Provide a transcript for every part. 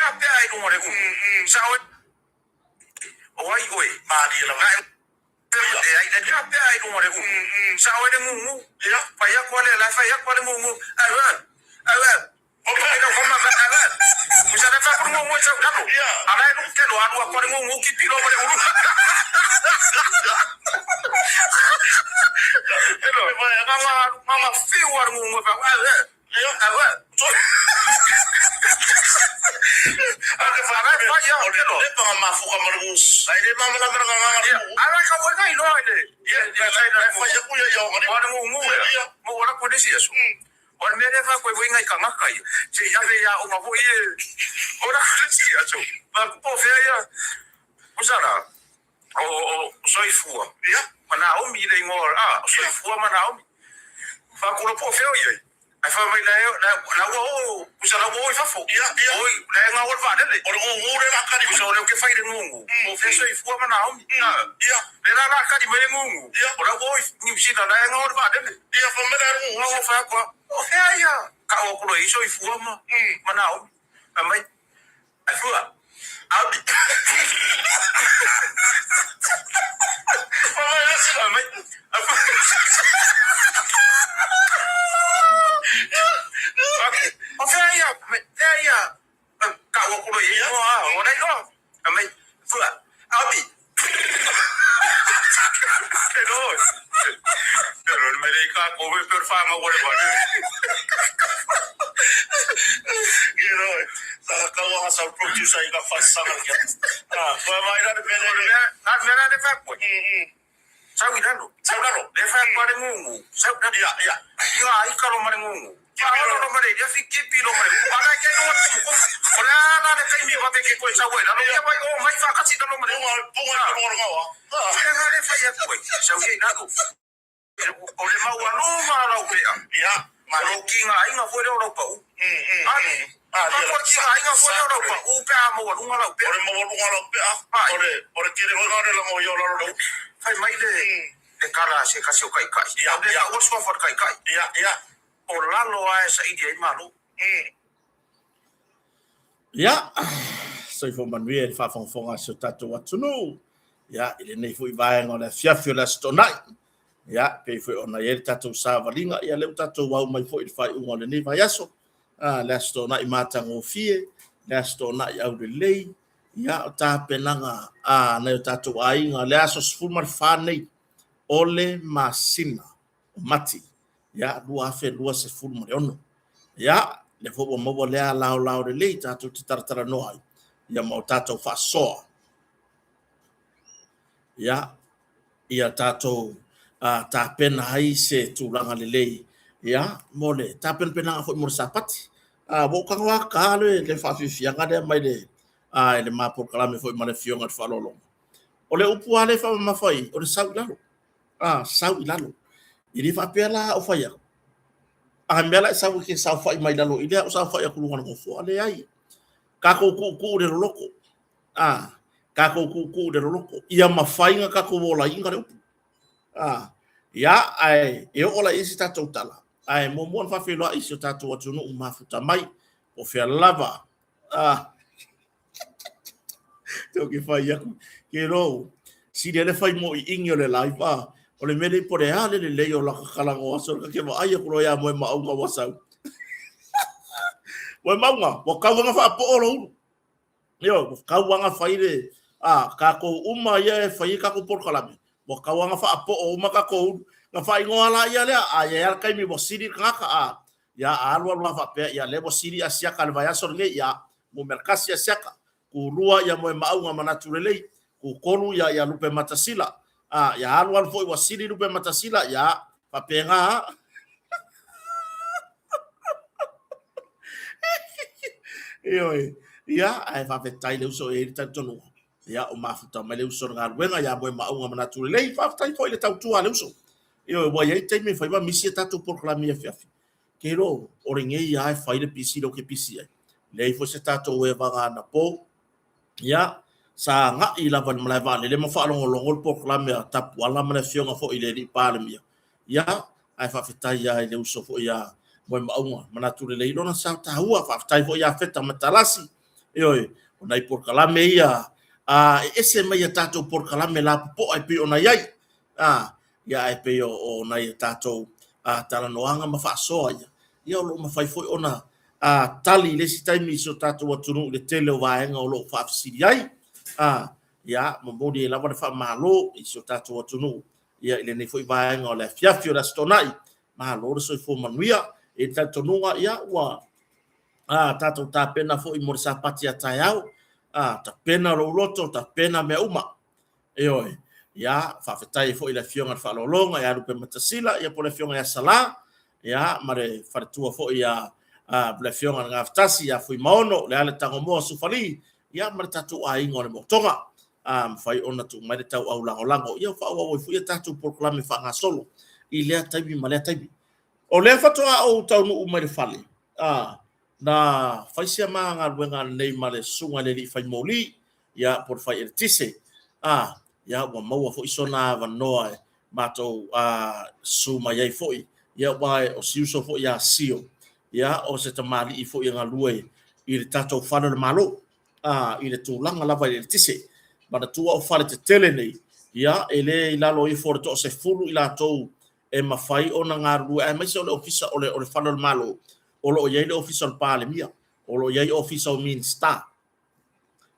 Pea i luga o le ulu. Sao e o ai oe. Malie lava. Leai, le pea pea i luga o le ulu. Sao e le gugu. Fai atu a le la, fai atu a le gugu. Au, au, au, au. O pe lau kama va au, au. Musa le fa kuru gugu e sau lalo. Ala e luku kelo alu aku a le gugu ki pilo ma le ulu. Elo, mama, mama fiu a le gugu e fa, au, au. Soifua ma Naomi i le igoa, a, o Soifua ma Naomi. Faakula po o fea o i ai. Ae fai mai la la ua oo, pusa la ua oo i fafo. Oi, la e gao le vaalele. O le gugu le la kali. Pusa o lea ou te fai i le gugu. Po o fea Soifua ma Naomi. Lea la la kali mai le gugu. O la ua oo i Niu Sila, la e gao le vaalele. Fai mai la e le gugu. Ua fai atu lava, o fea ia? Kau atu loa i Soifua ma Naomi. Fai mai, ai fua, Audi. Fai mai, fai mai, O fea ia, fea ia, kau atu loa i ai, o la iloa. Fai mai, fua, Audi. Pero, pero le mele i ka kowe per whanga wale wale. You know, sa kaua nga sa producer i ka whasanga kia. Ah, koe mai la le mele. La mele le wha koe. Sau i lalo. Sau lalo. Le wha koe le ngungu. Sau lalo. Ia, ia. Ia ai ka lo mare ngungu. Paolo lo mare ia fi kipi lo mare. Ala ke no tu ko. Ola la le kai mi va ke ko sa we. Lalo ia mai o mai fa kasi lo mare. Bunga bunga i ka longa wa. Ke ga le fa ia koe. Sau i lalo. O le maualuga o lau pea. Ia. O lou kigaaiga foi lea o lau pau. Ah, O kigaaiga foi lea o lau pau pe a maualuga lau pea. O le maualuga o lau pea. O le tele foi na o le lago ia o lalo le upu. Fai mai le le tala a se tasi o taitai. Ia, O le ia. taua le suafa o le taitai. Ia, ia. O lalo lava e saili ai Malo. Ia, soifua manuia i le faafogafoga a si o tatou atunuu. Ia, i lenei foi vaega o le afiafi o le Aso Toonai. Ia, pei foi ona i ai le tatou savaliga, ia lea ua tatou au mai foi i le faaiuga o lenei vaiaso. Ah, le Aso Toonai matagofie, le Aso Toonai aulelei, ia, o tapenaga a nai o tatou aiga, le aso 14 nei o le masina o Mati, ia, 2026. Ia, lea foi ua maua lea laolao lelei tatou te talatalanoa ai, ia ma o tatou faasoa. Ia, ia tatou tapena ai se tulaga lelei ia mo le tapenapenaga foi mo le Sapati. Ua ou tago lava ta le le faafiafiaga lea mai le i le ma polokalame foi ma le Afioga i le Faaaloaloga. O le upu lava lea e faamamafa i, o le sau i lalo. Sau i lalo. E le faapea la o fai atu, a mea la e sau e te saofai mai lalo i lea o saofai atu luga o le nofoa, leai. Tatou tuutuu le loloto. A, tatou tuutuu le loloto. Ia mafai ona tatou olaina le upu. A, ia, ae e oo la i ai se tatou tala, ae muamua ona faafeiloai i si o tatou atunuu mafuta mai, po o fea lava. A, te ke fai aku, ke rou, sili le fai mo i ingi o le live, a, o le mea lei po le a le lelei o laka kalago aso, ka ke vaai aku loa ia Moemauga ua sau. Moemauga, ua tau anga faapoo lou ulu. Ioe, ua tau lava ona fai le, a, tatou uma ia e fai ai tatou polokalame, ua tau lava ona faapoo uma tatou ulu. Na faaigoa la ia lea, a i ai lava le taimi ua sili le tagata, a, ia, a alu alu lava faapea, ia, lea ua sili Asiata i le vaiaso lenei, ia, numera tasi Asiata, tulua ia Moemauga Manatu Lelei, tutolu ia, ia Lupematasila, a, ia alu alu foi ua sili Lupematasila, ia, faapena lava. Ioe. Ia, ae faafetai le uso e i ai le talitonuga. Ia, o mafuta mai le uso i le galuega ia Moemauga Manatu Lelei. Faafetai foi i le tautua a le uso. Ioe, ua i ai taimi e fai ma misi a tatou polokalame i afiafi. Ke iloa, o lenei lava e fai le pisi lea ou te pisi ai. Leai foi se tatou evaga anapo. Ia, sa agai lava i le malae vaalele ma faalogologo le polokalame a Tapuala ma le afioga foi i le alii Palemia. Ia, ae faafetai lava i le uso foi ia Moemauga, manatu lelei lona sao taua. Faafetai foi ia Feta Matalasi. Ioe, o nai polokalame ia a, e ese mai ia tatou polokalame lapopoa e pei ona i ai. A, ia ae pei o, o nai a tatou a, talanoaga ma faasoa ia, ia o lo o mafai foi ona a, tali i le isi taimi i si o tatou atunuu i le tele o vaega o lo o faafesili ai. A, ia, momoli ai lava le faamalo i si o tatou atunuu ia i lenei foi vaega o le afiafi o le Aso Toonai. Malo le soifua manuia. I le talitonuga, ia ua a, tatou tapena foi mo le Sapati a taeao. A, tapena lou loto, tapena mea uma. Ioe. Ia, faafetai foi i le Afioga i le Faaaloaloga ia Lupe Matasila, ia po o le Afioga ia Sala, ia, ma le faletua foi ia a, le Afioga i le Gafatasi ia Fuimaono, le Ale Tagomoa Sufali, ia, ma le tatou aiga o le Motoga. A, mafai ona tuu mai le tauau lagolago, ia, faaauau ai foi a tatou polokalame faagasolo i lea taimi ma lea taimi. O lea faatoa ou taunuu mai le fale, a, na fai sia ma galuega ananei ma le susuga i le alii fai moli, ia, po o le fai eletise, a, ia, ua maua foi sona avanoa e matou a, susu mai ai foi, ia, aua o si uso foi ia Sio, ia, o se tamalii foi e galue i le tatou fale o le Malo, a, i le tulaga lava i le eletise. Manatua o fale tetele nei, ia, e le i lalo ifo o le toasefulu i latou e mafai ona galulue, aemaise o le ofisa o le, o le fale o le Malo, o lo o i ai le ofisa o le Palemia, o lo o i ai ofisa o Minisita.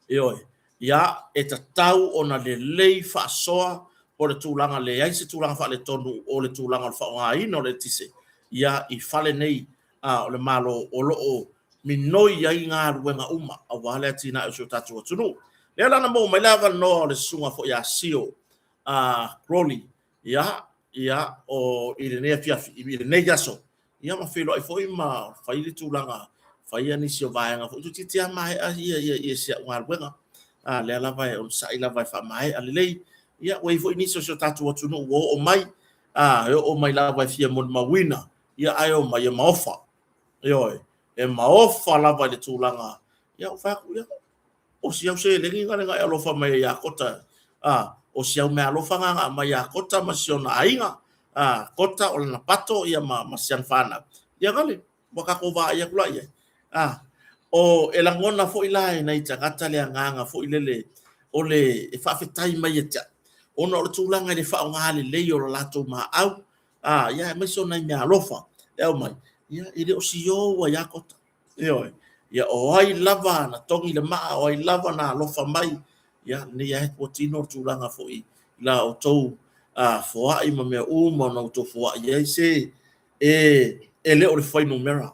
Ioe. Ia, e tatau ona lelei faasoa o le tulaga, leai se tulaga faaletonu o le tulaga o le faaaogaina o le eletise, ia, i fale nei a, o le Malo o lo o minoi ai galuega uma aua le atinae o si o tatou atunuu. Lea la na maua mai le avanoa o le susuga foi ia Sio a Crowley, ia, ia, o i lenei afiafi, i lenei aso, ia ma feiloai foi ma fai le tulaga, fai nisi o vaega foi, toeitiiti lava maea ia, ia, ia si au galuega. A, lea lava e onosai lava e faamaea lelei. Ia, ua i ai foi nisi o si o tatou atunuu ua oo mai, a, e oo mai lava e fia molimauina, ia, ae omai e maofa. Ioe, e maofa lava i le tulaga, ia, ua fai atu, ia, o si au seleni na lena e alofa mai ai ia Kota, a, o si au meaalofa na na aumai ia Kota ma si ona aiga, a, Kota o lana pato ia ma, ma si ana fanau. Ia gale, ua tatou vaai atu la i ai. A, o, e lagona foi la e nai tagata le agaga foi lele o le e faafetai mai ia te au, ona o le tulaga i le faaaoga lelei o le latou maau, a, ia aemaise o nai meaalofa e aumai, ia, e le o siou ai lava Kota. Ioe. Ia o ai lava na togi le maa, o ai lava na alofa mai, ia lenei lava e tuatino le tulaga foi i la outou foai ma mea uma na outou foai ai se e, e le o le fuainumera,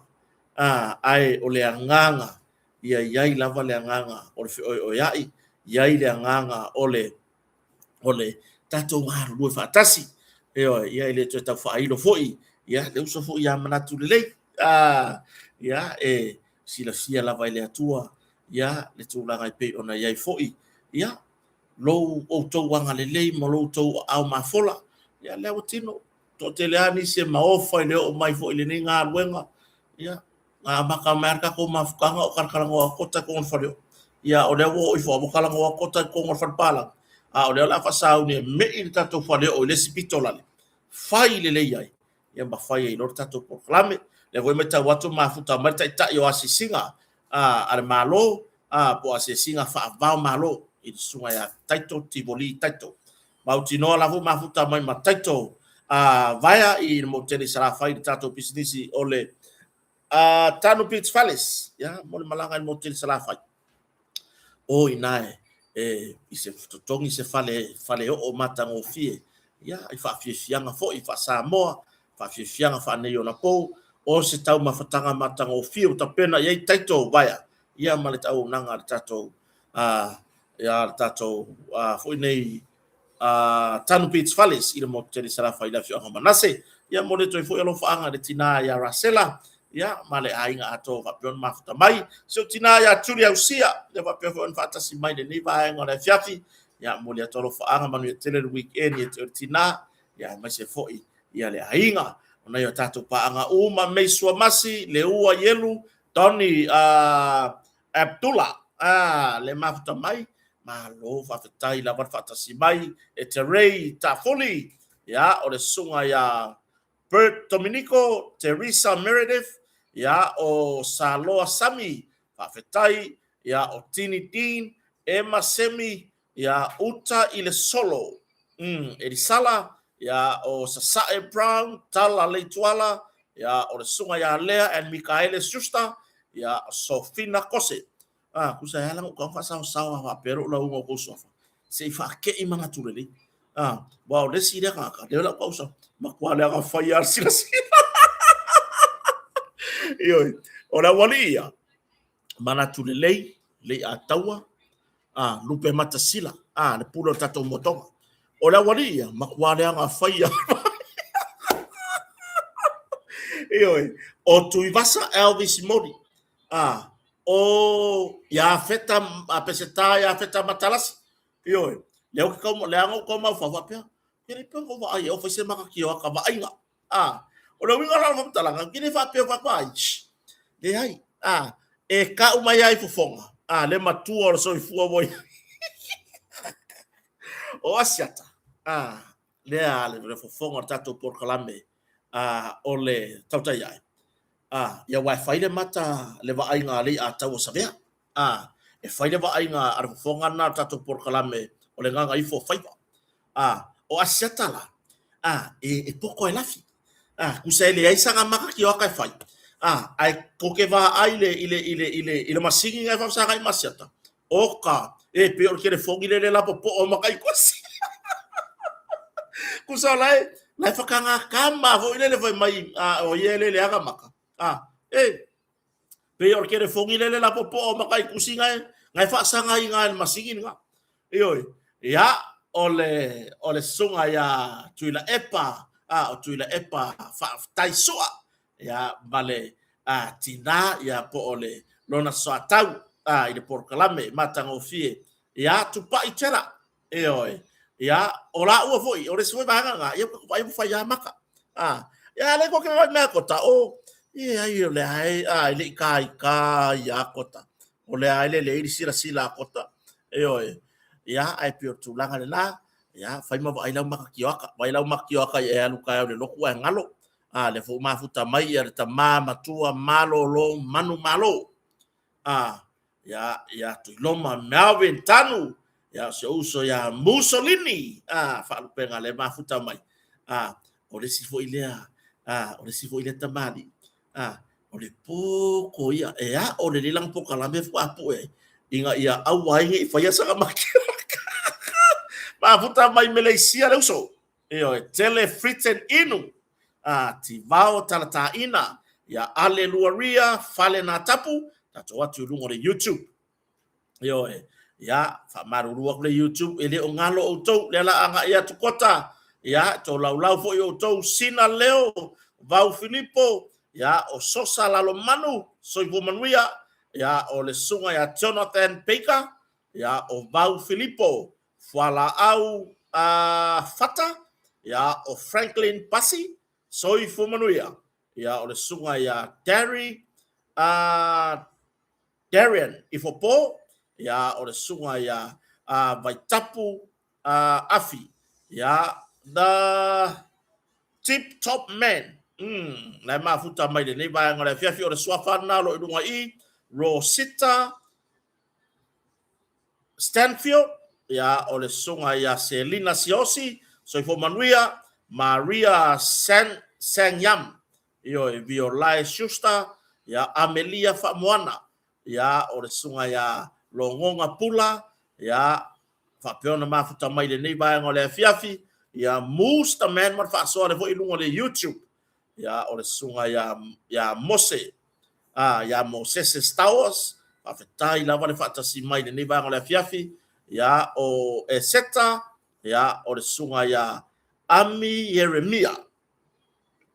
ae o le agaga, ia i ai lava le agaga o le feoeoeai, i ai le agaga o le o le tatou galulue faatasi. Ioe, ia e le toe tau faailo foi, ia le uso foi ia manatu lelei. Ah, ia e silafia lava e le Atua ia le tulaga e pei ona i ai foi. Ia lou outou agalelei ma lo outou aao mafola, ia lea ua tino. Toatele lava nisi e maofa i le oo mai foi i lenei galuega. Ia Na amata mai lava le tatou mafutaga o talatalanoa kota i totonu o le faleoo. Ia, o lea ua oo ifo lava ua talanoa kota i totonu o le falepalagi, a o lea o le a faasauni e me'i le tatou faleoo i le isi pito lale, fai lelei ai, ia ma fai ai loa le tatou polokalame. O lea foi e matau atu ua mafuta mai le Taitai o Asiasiga a le Malo, po o Asiasiga Faava-o-Malo i le Susuga ia Taito Tivoli Taito. Mautinoa la foi mafuta mai ma Taito Vaea i le motu tele i Salafai i le tatou pisinisi o le Tanu Beach Fales, ia, mo le malaga i le motu tele i Salafai. O i ina e, e, i se totogi se fale, fale oo matagofie, ia, i faafiafiaga foi faa-Samoa, faafiafiaga faaneionapo, o se taumafataga matagofie ua tapena i ai Taito Vaea, ia, ma le auaunaga a le tatou, ia, le tatou, foi nei, Tanu Beach Fales i le motu tele i Salafai i le afioaga o Manase. Ia momoli atu ai foi alofaaga i le tina ia Rasela, ia, ma le aiga atoa faapea ona mafuta mai. Si ou tina ia Tuli Ausia, ia faapea foi ona faatasi mai i lenei vaega o le afiafi. Ia momoli atu alofaaga, manuia tele le weekend ia te oe le tina, ia aemaise foi ia le aiga. O nai o tatou paaga uma, May Suamasi, Leua Ielu, Tony Abdullah, le mafuta mai, malo faafetai lava le faatasi mai e te Ray Tafuli, ia, o le susuga ia Bert Dominico, Teresa Meredith, ia, o Saloa Sami, faafetai, Ia, o Tini Dean, Emma Semi, ia, Uta i le Solo, Elisala, ia, o Sasae Brown, Tala Leituala, ia, o le Susuga ia Lea and Mikaele Schuster, ia, o Sofina Kose. Ah, tusa e ala ona ou faasaosao a faapea lou lauga o tou suafa, se i faatei manatu lelei. Ah, aua o le isi lea tagata, lea o le a ou tausa, matua leaga fai lava le silasila. Ioe, o le aualii ia, manatu lelei, lei ataua, a, lupe matasila, a, le pule o le tatou motoga. O le aualii ia, matua leaga fai lava. Ioe, o Tuivasa Elvis Moli, a, o Iafeta, a Peseta Iafeta Matalasi, ioe, lea ou te tau, lea na ou tau maufau faapea, ke le pe ou vaai, o fai se makatioa ka vaaiga. A, o le uiga la o le faamatalaga, ke le faapea faapea, leai, a, e kau mai ai fofoga, a, le matua o le soifua ua i ai. O Asiata, a, lea le fofoga o le tatou polokalame a, o le tautai ae. A, ia aua e fai le mata le vaaiga a Lei'atau o Savea. A, e fai le vaaiga a le fofoga lena o le tatou polokalame o le Gagaifo o Faiva. A, o Asiata la, a, e poto e lafi. A, tusa e leai sana mata tioata e fai. A, ae tou te vaai i le, i le, i le, i le, i le masini na e faafesagai ma Asiata, Oka, e pei o le telefoni lea le lapopoa o maka i kosi. Tusa la e, la e whakangakama foi lele fai mai, a, o ia e le aga maka. A, e, pei o le telefoni lea le lapopoa o maka i kusi ngai, ngai whaasanga i ngai le masini nga. Ioe, ia, o le, o le susuga ia Tuilaepa, a, o Tuilaepa faafetai sua, ia, ma le a, tinā, ia, po o le lona soatau, a, i le polokalame matagofie, ia, Tupai Tera, ioe, ia, o laua foi, o le isi foi vaega lena, ia, ua vaai ua fai lava maka, a, ia, le koke mai mea kota, o, ia, ai, o lea e, a, e le i kāi kā ia kota, o lea e lelei le silasila a kota, ioe, ia, ae pei o le tulaga lena, ia, fai ma vaai lau maka tioata, vaai lau maka tioata ia e alu taeao i le lotu ae galo, a, lea foi ua mafuta mai ia le tama matua malolo manumalo, a, ia, ia Tuiloma Melvin Tanu, ia o si ou uso ia Mussolini, a, faalupega lea mafuta mai, a, o le isi foi lea, a, o le isi foi lea tamalii, a, o le poto ia, e a'o lelei lana polokalame faatoa pue ai, ina ia aua ai ne i faia sana matioka. Mafuta mai Meleisia le uso, Ioe, tele Fritten inu, a, Tivao Talataina, ia Ale Luaria, Fale Nā Tapu, tatou atu i luga o le YouTube. Ioe, ia, faamalulu atu le YouTube, e le o galo outou, lea la agai atu kota, ia, tolaulau foi outou, Sina Leo, Vau Filipo, ia, o Sosa Lalomanu, Soifua Manuia, ia, o le susuga ia Jonathan Baker, ia, o Vau Filipo, Fualaau a Fata, ia, o Franklin Pasi, Soifua Manuia, ia, o le susuga ia Gary a Darian Ifopo, ia, o le susuga ia a Vaitapu a Afi, ia, The Tip Top Man, la e mafuta mai lenei vaega o le afiafi, o le suafa lena o lo o i luga i Rosita Stanfield, ia, o le susuga ia Selina Siosi, Soifua Manuia, Maria San, Sangyam, ioe, Violae Schuster, ia, Amelia Faamoana, ia, o le susuga ia Logoga Pula, ia, faapea ona mafuta mai lenei vaega o le afiafi, ia, Moose the Man ma le faasoa le foi i luga o le YouTube, ia, o le susuga ia, ia Mose, a, iā Mosese Stowers, faafetai lava le faatasi mai i lenei vaega o le afiafi, ia, o Eseta, ia, o le susuga ia Ami Ieremia,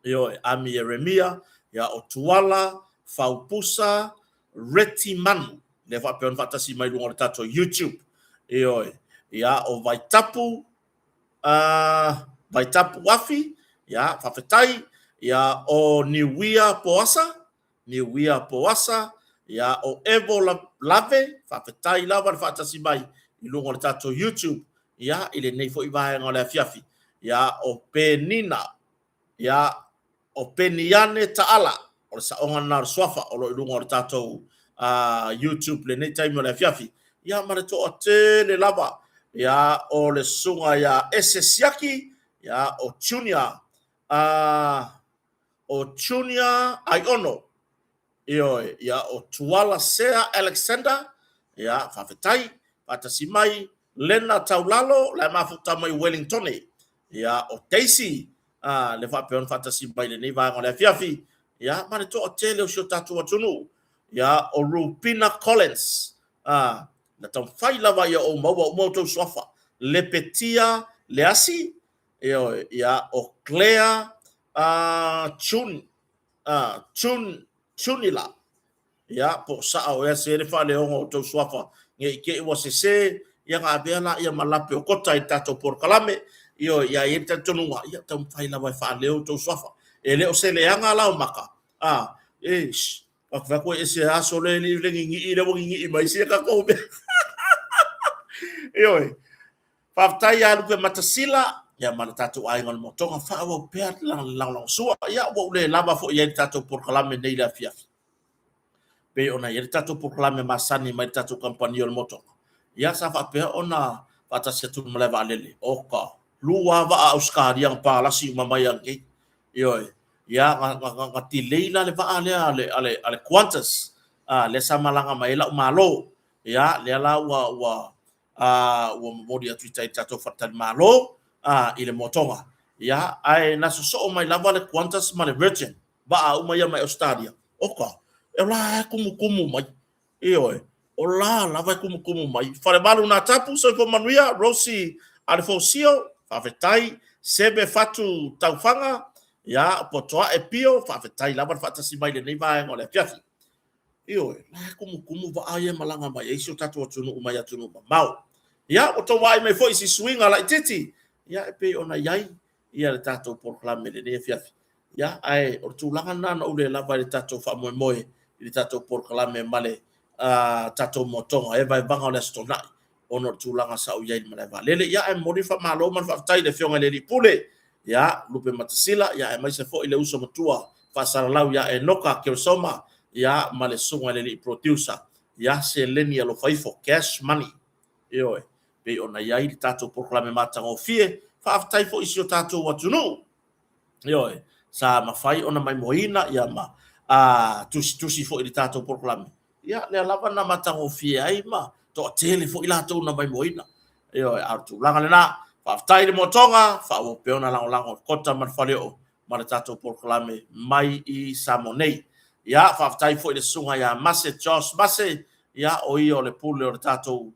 ioe, Ami Ieremia, ia, o Tuala, Faupusa, Reti Manu, lea faapea ona faatasi mai i luga o le tatou YouTube, ioe, ia, o Vaitapu, Vaitapu Afi, ia, faafetai, ia, o Niuia Poasa, Niuia Poasa, ia, o Evo Lave, faafetai lava le faatasi mai i luga o le tatou YouTube, ia, i lenei foi vaega o le afiafi, ia, o Penina, ia, o Peniane Taala, o le saoga lena o le suafa o lo o i luga o le tatou YouTube lenei taimi o le afiafi. Ia ma le toatele lava, ia o le susuga ia Ese Siaki, ia o Junior, o Junior Aiono, Ioe, ia o Tuala Sea Alexander, ia faafetai, faatasi mai Lena Taulalo, la e mafuta mai Wellingtone, ia o Daisy, a, le faapea ona faatasi mai lenei vaega o le afiafi, ia ma le toatele o si o tatou atunuu, ia o Rupina Collins, a, na taumafai lava ia ou maua uma outou suafa, Lepetia Leasi, ioe, ia o Claire a, Chun, a, Chun, Chunila, ia, po o sao ea se le faaleoga o outou suafa, ne i te i ua sese, ia ona avea laia ma lape o kota i le tatou polokalame, ioe, ia i ai le talitonuga, ia taumafai lava e faaleo outou suafa. E le o se leaga la o maka, a, e, shh, aku fai atu e ese aso le le gigii lea ua gigii mai sia tatou mea. Ioe. Faafetai ia Lupe Matasila, ia ma le tatou aiga o le Motoga, faaauau pea le lagolagosua. Ia, ua ou le lava foi i ai le tatou polokalame nei i le afiafi. Pei ona i ai le tatou polokalame masani mai le tatou kamupani o le Motoga. Ia, sa faapea ona faatasi atu i le malae vaalele. Oka, lua vaa Ausetalia na palasi uma mai ananei. Ioe, ia, na delay la le vaa lea a le Qantas, lea sa malaga mai ai la'u Malo. Ia, lea la ua ua momoli atu i tai i le tatou faletalimalo i le Motoga. Ia, ae na sosoo mai lava le Qantas ma le Virgin, vaa uma ia mai Ausetalia. Oka, o la e kumukumu mai. Ioe, o la lava e kumukumu mai. Falevalu Natapu, soifua manuia, Rosie Alefosio, faafetai, Seve Fatu Taufaga, ia, Potoae Pio, faafetai lava le faatasi mai i lenei vaega o le afiafi. Ioe, la e kumukumu vaa ia e malaga mai ai si o tatou atunuu mai atunuu mamao. Ia, ua outou vaai mai foi i si suiga laitiiti, ia e pei ona i ai ia le tatou polokalame i lenei afiafi. Ia, ae o le tulaga lena na ou le lava i le tatou faamoemoe i le tatou polokalame ma le tatou motoga e vaevaga o le Aso Toonai ona o le tulaga sa ou i ai i le malae vaalele. Ia, ae momoli le faamalo ma le faafetai i le Afioga i le Alii Pule, ia, Lupematasila, ia, aemaise foi le uso matua faasalalau ia Enoka Keresoma, ia, ma le susuga i le alii producer, ia, Seleni Alofa Ifo, Cash Money. Ioe, pei ona i ai le tatou polokalame matagofie. Faafetai foi i si o tatou atunuu. Ioe, sa mafai ona maimoaina ia ma tusitusi foi i le tatou polokalame. Ia, lea lava na matagofie ai ma toatele foi latou na maimoaina. Ioe, a o le tulaga lena. Faafetai i le motoga, faaauau pea ona lagolago le kota ma le faleoo ma le tatou polokalame mai i Samoa nei. Ia, faafetai foi i le susuga ia Mase, Josh Mase, ia, o ia o le pule o le tatou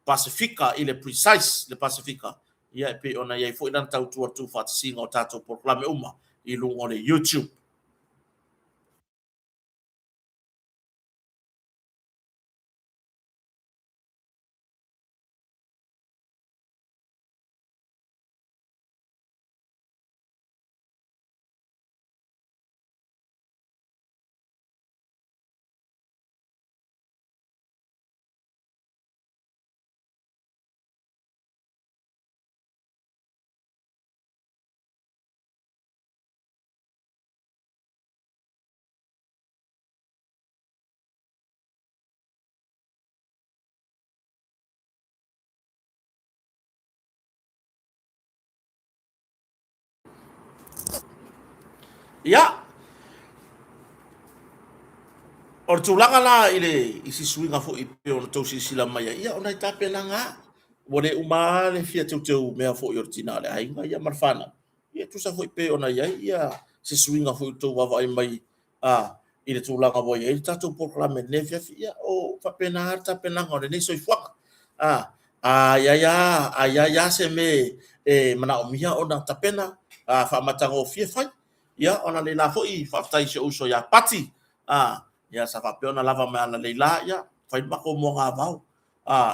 Pasefika i le Precise, le Pasefika, ia, e pei ona i ai foi lana tautua i le tuufaatasiga o tatou polokalame uma i luga o le YouTube. Ia, o le tulaga la i le i si suiga foi pei ona tou silasila mai ai, ia o nai tapenaga lava. Ua le uma lava le fia teuteu mea foi o le tina o le aiga ia ma le fanau. Ia e tusa foi pei ona i ai ia se suiga foi ua outou vaavaai mai i le tulaga ua i ai le tatou polokalame i lenei afiafi, ia o faapena lava le tapenaga o lenei soifuaga. A i ai lava, a i ai lava se mea e manaomia ona tapena, faamatagofie fai. Ia ona nei la foi, faafetai i si ou uso ia Pati, ia sa faapea ona lava mai analeila, ia fai le matou moagavao,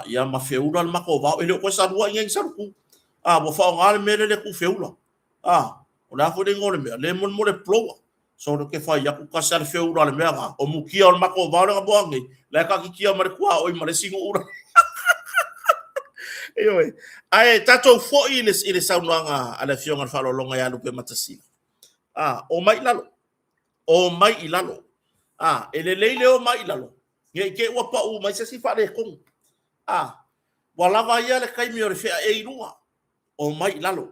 ia ma feula le matou vao, e le o toe salua i inei ni salutu. Ua faaaoga le mea lea le tuufeula. O le a foi le igoa o le mea, le molemole blower. Sole ou te fai atu, tasi lava le feula o le mea lena, o mutia o le matou vao lea na moa nei, la e taatitia ma le tuaoi ma le isi nuu la. Ioe. Ae tatou foi i le saunoaga a le Afioga i le Faaaloaloga ia Lupematasila. Omai i lalo. Omai i lalo. A, e lelei le omai i lalo, ne i te i ua pau mai se isi faaletonu. A, ua lava ia le taimi o le feaei i luga, omai i lalo.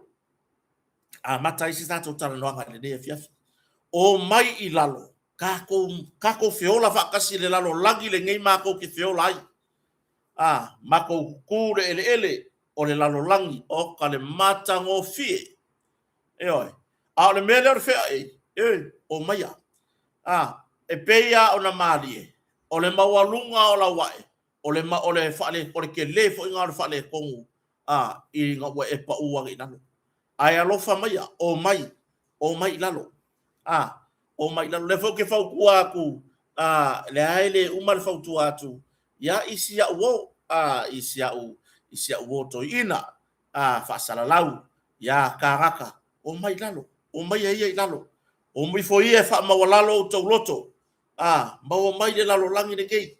Amata ai se tatou talanoaga i lenei afiafi. Omai i lalo, tatou, tatou feola faatasi i le lalolagi lenei matou te feola ai. A, matou tu le eleele o le lalolagi, oka le matagofie. Ioe. A o le mea lea o le feaei, e, omaia. A, e pei lava ona malie, o le maualuga o lau ae, o le, o le, faale, o le tele foi lena o le faaletonu a, ina ua e pau ane i lalo. Ae alofa maia, omai, omai i lalo. A, omai i lalo. O lea foi ou te fautua atu, a, leai e le uma le fautua atu ia i si au uo, a, i si au, i si au uo toeaina, a, faasalalau, ia kānaka, omai i lalo, omaia ia i lalo. Omai ifo ia e faamaualalo outou loto, a, maua mai le lalolagi lenei.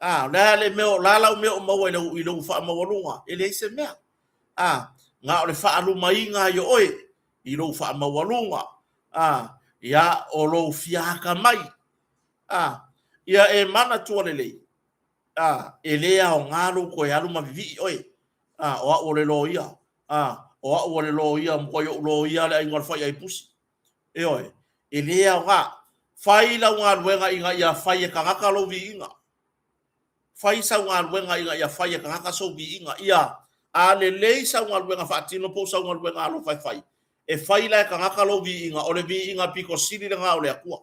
A, o le a le mea, o le a lau mea o maua i lou, i lou faamaualuga? E leai se mea. A, na o le faalumaina ai o oe i lou faamaualuga. A, ia, o lou fia atamai. A, ia e manatua lelei, a, e le aoga lou toe alu ma vivii oe. A, o au o le loia. A, o au o le loia, matuai ou loia le aiga o le faiai pusi. Ioe, e le aoga. Fai lau galuega ina ia fai e tagata lou viiga. Fai sau galuega ina ia fai e tagata sou viiga. Ia, a lelei sau galuega faatino po o sau galuega alofa e fai, e fai la e tagata lou viiga, o le viiga pito sili lena o le Atua.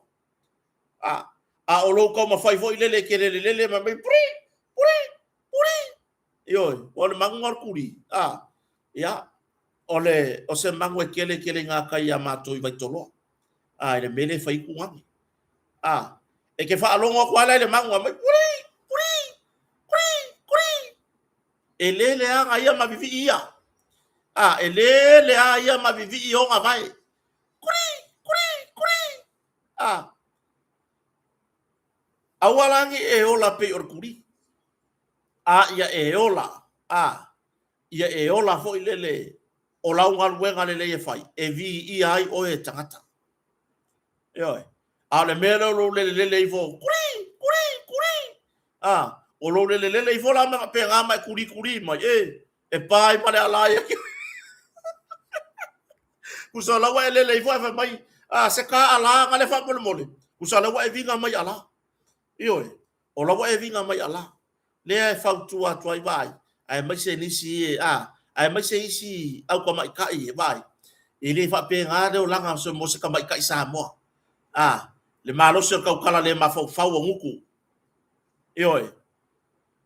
A, a o lou taumafai foi lele e te lelelele ma mai, puri, puri, puri. Ioe, o le manu na o le kuli. A, ia, o le, o se manu e kele kele i gatai iā matou i Vaitoloa. A, i le mea lea e fai ai tugane. A, e te faalogo atu lava la i le manu, mai, kuli, kuli, kuli, kuli. E le leaga ia ma vivii ia. A, e le leaga ia ma vivii ona vae. Kuli, kuli, kuli. A, aua la ne i e ola pei o le kuli. A ia e ola, a, ia e ola foi lele o lau galuega lelei e fai, e viia ai oe e tagata. Ioe. A o le mea lea o lou lelelele ifo, kuli, kuli, kuli. A, o lou lelelele ifo la ma faapena ma e kuli kuli mai, e, e pa ai ma le ala ia. Tusa o la ua e lele ifo ae fai mai, a, se ka ala nga le faamolemole. Tusa o la ua e viga mai ala. Ioe. O la ua e viga mai ala. Lea e fautua atu ai vaai, aemaise nisi e, a, aemaise isi au tamaitai e vaai, e le faapena le olaga mo se tamaitai Samoa. A, le malosi o le tautala le mafaufau o gutu. Ioe,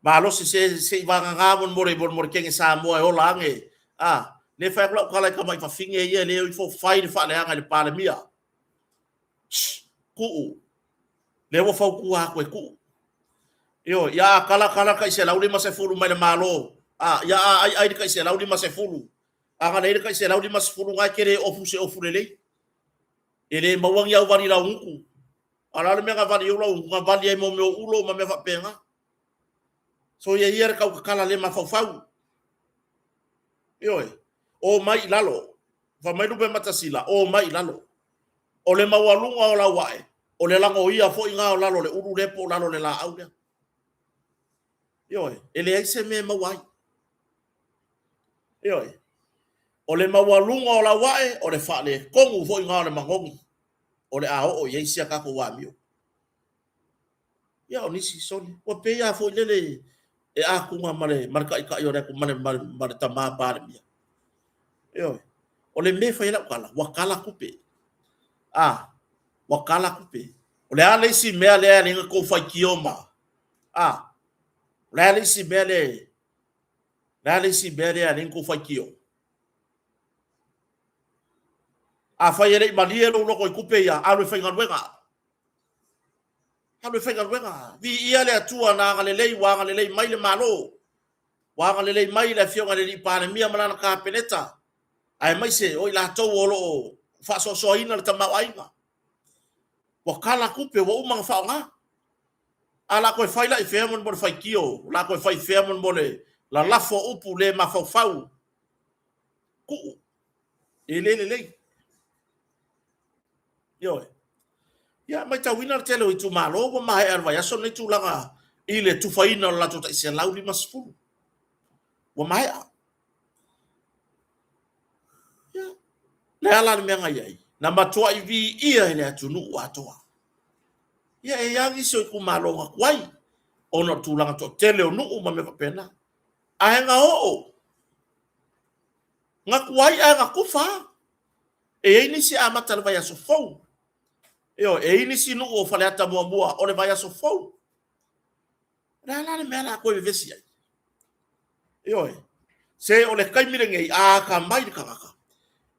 malosi se, se i vagana molemole, molemole kene Samoa e ola age. A, le fai atu lau tala i tamai fafine ia e le o ifo fai le faaleaga i le Palemia. Shh, kuu. Lea ua fautua atu e tuu. Ioe, ia a kala kala tai 150 mai le Malo, a, ia a ai ai le tai 150, a na leai le tai 150 na e te le ofu se ofu lelei. E le maua ni au vali laugutu. A o le a le mea na vali ai ou laugutu? Na vali ai mo mea o ulo ma mea faapena. Soia ia le tautatala le mafaufau. Ioe, omai i lalo. Fai mai Lupematasila, omai i lalo. O le maualuga o lau ae, o le lagoia foi na o lalo o le ulu lea po o lalo o le laau lea. Ioe, e leai se mea e maua ai. Ioe, o le maualuga o lau ae, o le faaletonu foi na o le manogi o le a oo i ai si a tatou amio. Ia, o nisi soli, ua pei lava foi lele e atuga ma le, ma le taitai o le, ma le, ma le, ma le tama Palemia. Ioe. O le mea e fai ai lau tala, ua kala tupe. A, ua kala tupe. O le a le isi mea lea e ala ai ona tou faitio ma, a, o le a le isi mea lea, o le a le isi mea lea e ala ai ona tou faitio? Afai e le i malie lou loto i tupe ia, alu e faigaluega. Alu e faigaluega. Viia le Atua na agalelei, ua agalelei mai le Malo. Ua agalelei mai le Afioga i le Alii Palemia ma lana Kapeneta, aemaise o i latou o lo o faasoasoaina le tamaoaiga. Ua kala tupe, ua uma ona faaaoga. A o le a toe fai la i fea mo le faitio? O le a toe fai i fea mo le lalafo o upu le mafaufau? Tuu. E le lelei. Ioe. Ia, matauina le tele o itumalo ua maea le vaiaso lenei tulaga i le tufaina o le latou tai 150. Ua maea. Ia, le a la le mea na i ai? Na matuai viia e le atunuu atoa. Ia, e i ai nisi o itumalo na tuai ona o le tulaga toatele o nuu ma mea faapena. Ae na oo, na tuai ae na tufa lava. E i ai nisi e amata i le vaiaso fou. Ioe, e i ai nisi nuu o Faleata muamua o le vaiaso fou. O le a la le mea o le a toe vevesi ai? Ioe, se o le taimi lenei, a atamai le tagata,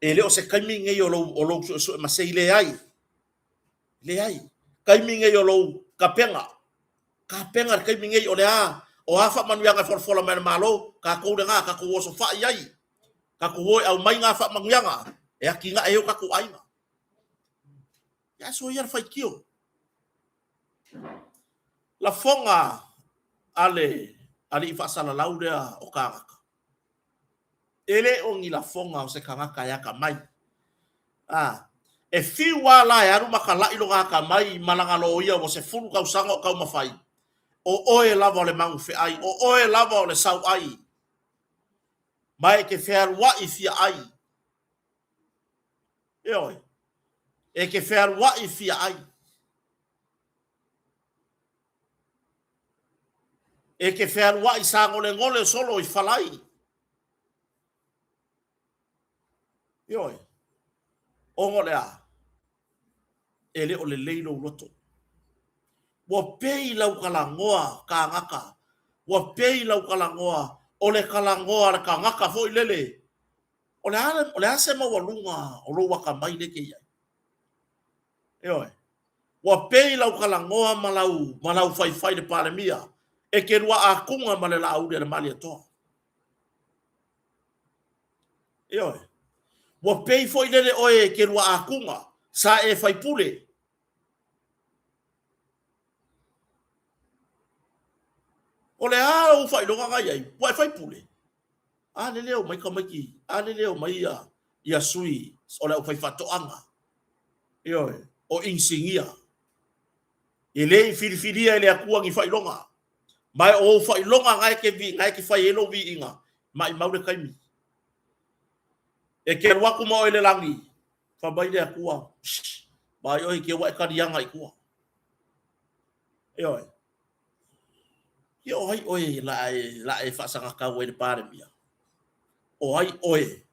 e le o se taimi lenei o lou, o lou suesue masei, leai. Leai. Taimi lenei o lou tapena. Tapena le taimi lenei o le a, o a faamanuiaga e folafola mai e le Malo, tatou lena, tatou osofai ai. Tatou o e aumai na faamanuiaga e atinae ai o tatou aiga. Ia soia le faitio. Lafoga a le alii faasalalau lea o kānaka. E le o ni lafoga o se tagata e atamai. A, e fiu lava la e alu ma talai lona atamai ma lana loia ua 10 tausaga o taumafai, o oe lava o le magufeai, o oe lava o le sauai, ma e te fealuai fia ai. Ioe, e te fealuai fia ai. E te fealuai sagolegole solo i falai. Ioe, ona o le a? E le o lelei lou loto. Ua pei lau talanoa kānaka, ua pei lau talanoa o le talanoa a le tagata foi lele. O le a, o le a se maualuga o lou atamai lea e te i ai? Ioe. Ua pei lau talanoa ma lau, ma lau faifai le Palemia, e te lua atuga ma le Laauli a le Malietoa. Ioe. Ua pei foi lele oe e te lua atuga, sa e faipule. O le a ou faailoga na i ai? Ua e faipule. A lele o mai tamaiti, a lele o mai ia, ia sui o le aufaifaatoaga. Ioe, o inisinia. E le i filifilia e le Atua ni faailoga. Ma o ou faailoga na e te, na e te fai ai lou viiga, maimau le taimi. E te alu atu ma oe i le lagi, fai mai le Atua, vaai oe i te ua e taliaga i tua. Ioe. Ia o ai oe la e, la e faasagatau ai le Palemia? O ai oe?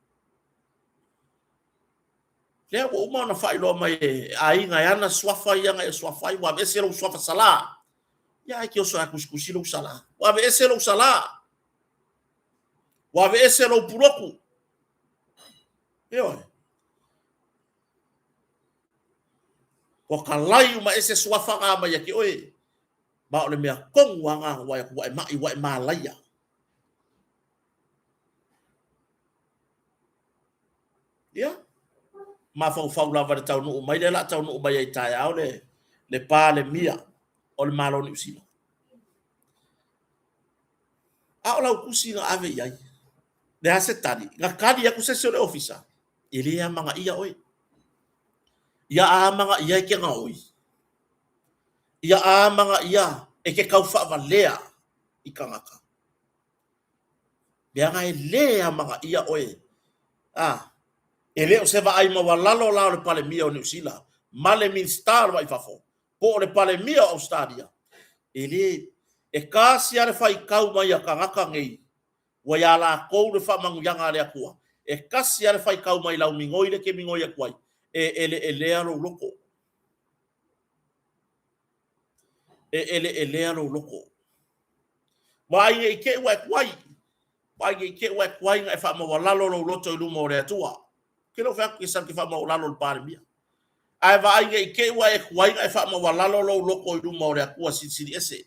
Lea ua uma ona faailoa mai e aiga e ana suafa ia na e suafa ai, ua aveese lou suafa Salā. Ia ae te oso e tusitusi lou Salā. Ua aveese lou Salā. Ua aveese lou Pulotu. Ioe. Ua kalai uma ese suafa na mai ia te oe. Ma o le mea tonu lava na ua e ma'i, ua e malaia. Ia, mafaufau lava i le taunuu mai lea o le a taunuu mai ai taeao le, le Palemia o le Malo o Niu Sila. A o lau tusi na ave i ai, le a se tali? Na tali atu se isi o le ofisa, e le amanaia oe. Ia amanaia e ke gaoi. Ia amanaia e ke tau faavalea i tagata. Leaga e le amanaia oe. A, e le o se vaai maualalo la o le Palemia o Niu Sila ma le Minisita o le Va i Fafo, po o le Palemia o Ausetalia. E le, e tasi lava le faitau mai a tagata nei, ua iā latou le faamanuiaga a le Atua. E tasi lava le faitau mai lau migoi lea e te migoi atu ai, e eleelea lou loto. E eleelea lou loto. Vaai ne i te i ua e tuai. Vaai ne i te i ua e tuai na e faamaualalo lou loto i luma o le Atua. Ou te le o fai atu ke faamaualalo i le Palemia. Ae vaai ne i te i ua e tuai na e faamaualalo lou loto i luma o le Atua Silisili Ese.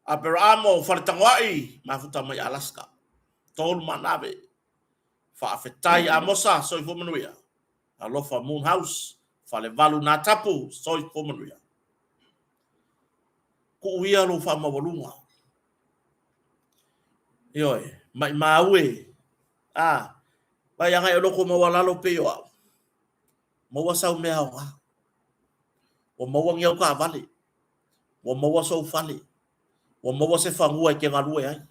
Aperaamo Faletagoai, mafuta mai Alaska. Tolu Manave. Faafetai Amosa, soifua manuia. Alofa Moon House, Falevalu Natapu, soifua manuia. Tuu ia lou faamaualuga. Ioe, maimau e. A, vai agai o loko maualalo pei o au. Maua sau mea aoga. Ua maua ni au taavale. Ua maua sou fale. Ua maua se fanua e te galue ai.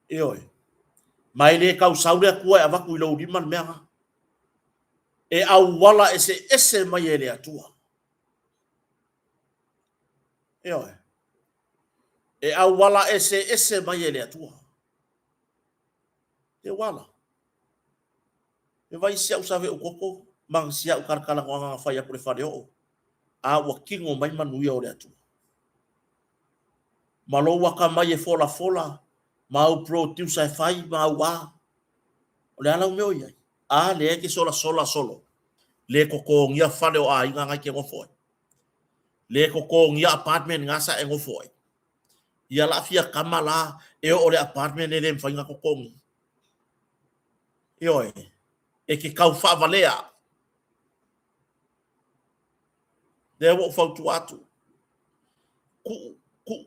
Ioe. Ma e le tausau le Atua e avatu i lou lima le mea na. E auala eseese mai e le Atua. Ioe. E auala eseese mai e le Atua. E uala. E vai si au save u koko, ma si au kalakalanoaga na fai aku le fale oo. A ua tino mai manuia o le Atua. Ma lou akamai e folafola, ma au producer e fai, ma au a. O le a lau mea o i ai? A lea e te solasola solo, le totogia fale o aiga na e te nofo ai. Le totogia apartment na sa e nofo ai. Ia la fia kama la e oo le apartment e le mafai ona totogi. Ioe, e te tau faavalea. Lea ua ou fautua atu, tuu, tuu,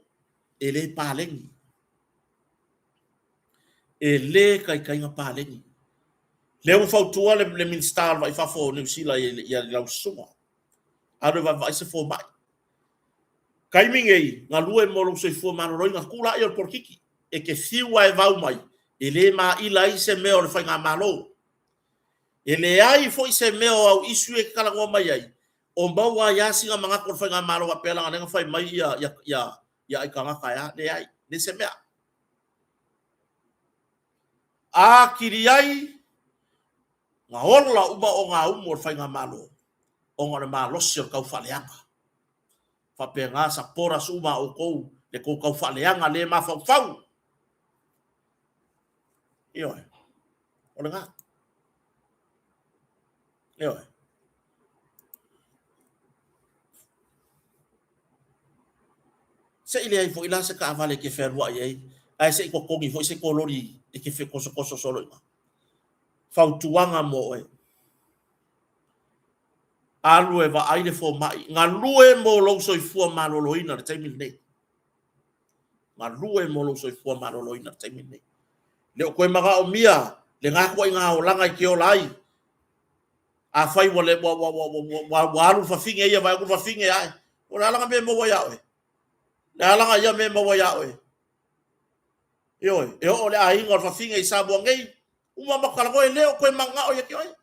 e le paleni. E le taitai na paleni. Lea ua fautua le, le Minisita o le Vai Fafo o Niu Sila i, i, i lau susuga. Alu e vaavaai se fomai. Taimi nei, galue mo lou soifua maloloina, tuu laia o le polokiki. E te fiu lava e vau mai, e le maila ai se mea o le faigamalo. E leai foi se mea o au issue e te talanoa mai ai, o maua ai lava sina manatu o le faigamalo faapea leaga lea na fai mai ia, ia, ia, ia aitagata e a, leai, leai se mea. Atili ai na ola uma ogaumu o le faigamalo ona o le malosi o le taufaaleaga. Faapena supporters uma a outou le tou taufaaleaga le mafaufau. Ioe. O lena. Ioe. Se i leai foi la se taavale e te fealuai ai, ae se i totogi foi se kololi e te fetosotoso solo i ina. Fautuaga mo oe. Alu e vaai le fomai, galue mo lou soifua maloloina i le taimi lenei. Galue mo lou soifua maloloina i le taimi lenei. Le o toe manaomia lena ituaiga olaga e te ola ai. Afai ua, le, ua, ua, ua, ua, ua, ua alu le fafine ia, vaai atu le fafine ae. O le a lana mea e maua ia oe? Le a lana ia mea e maua ia oe? Ioe, e oo le aiga o le fafine i Samoa nei, uma ma talanoa e le o toe manao ia te oe.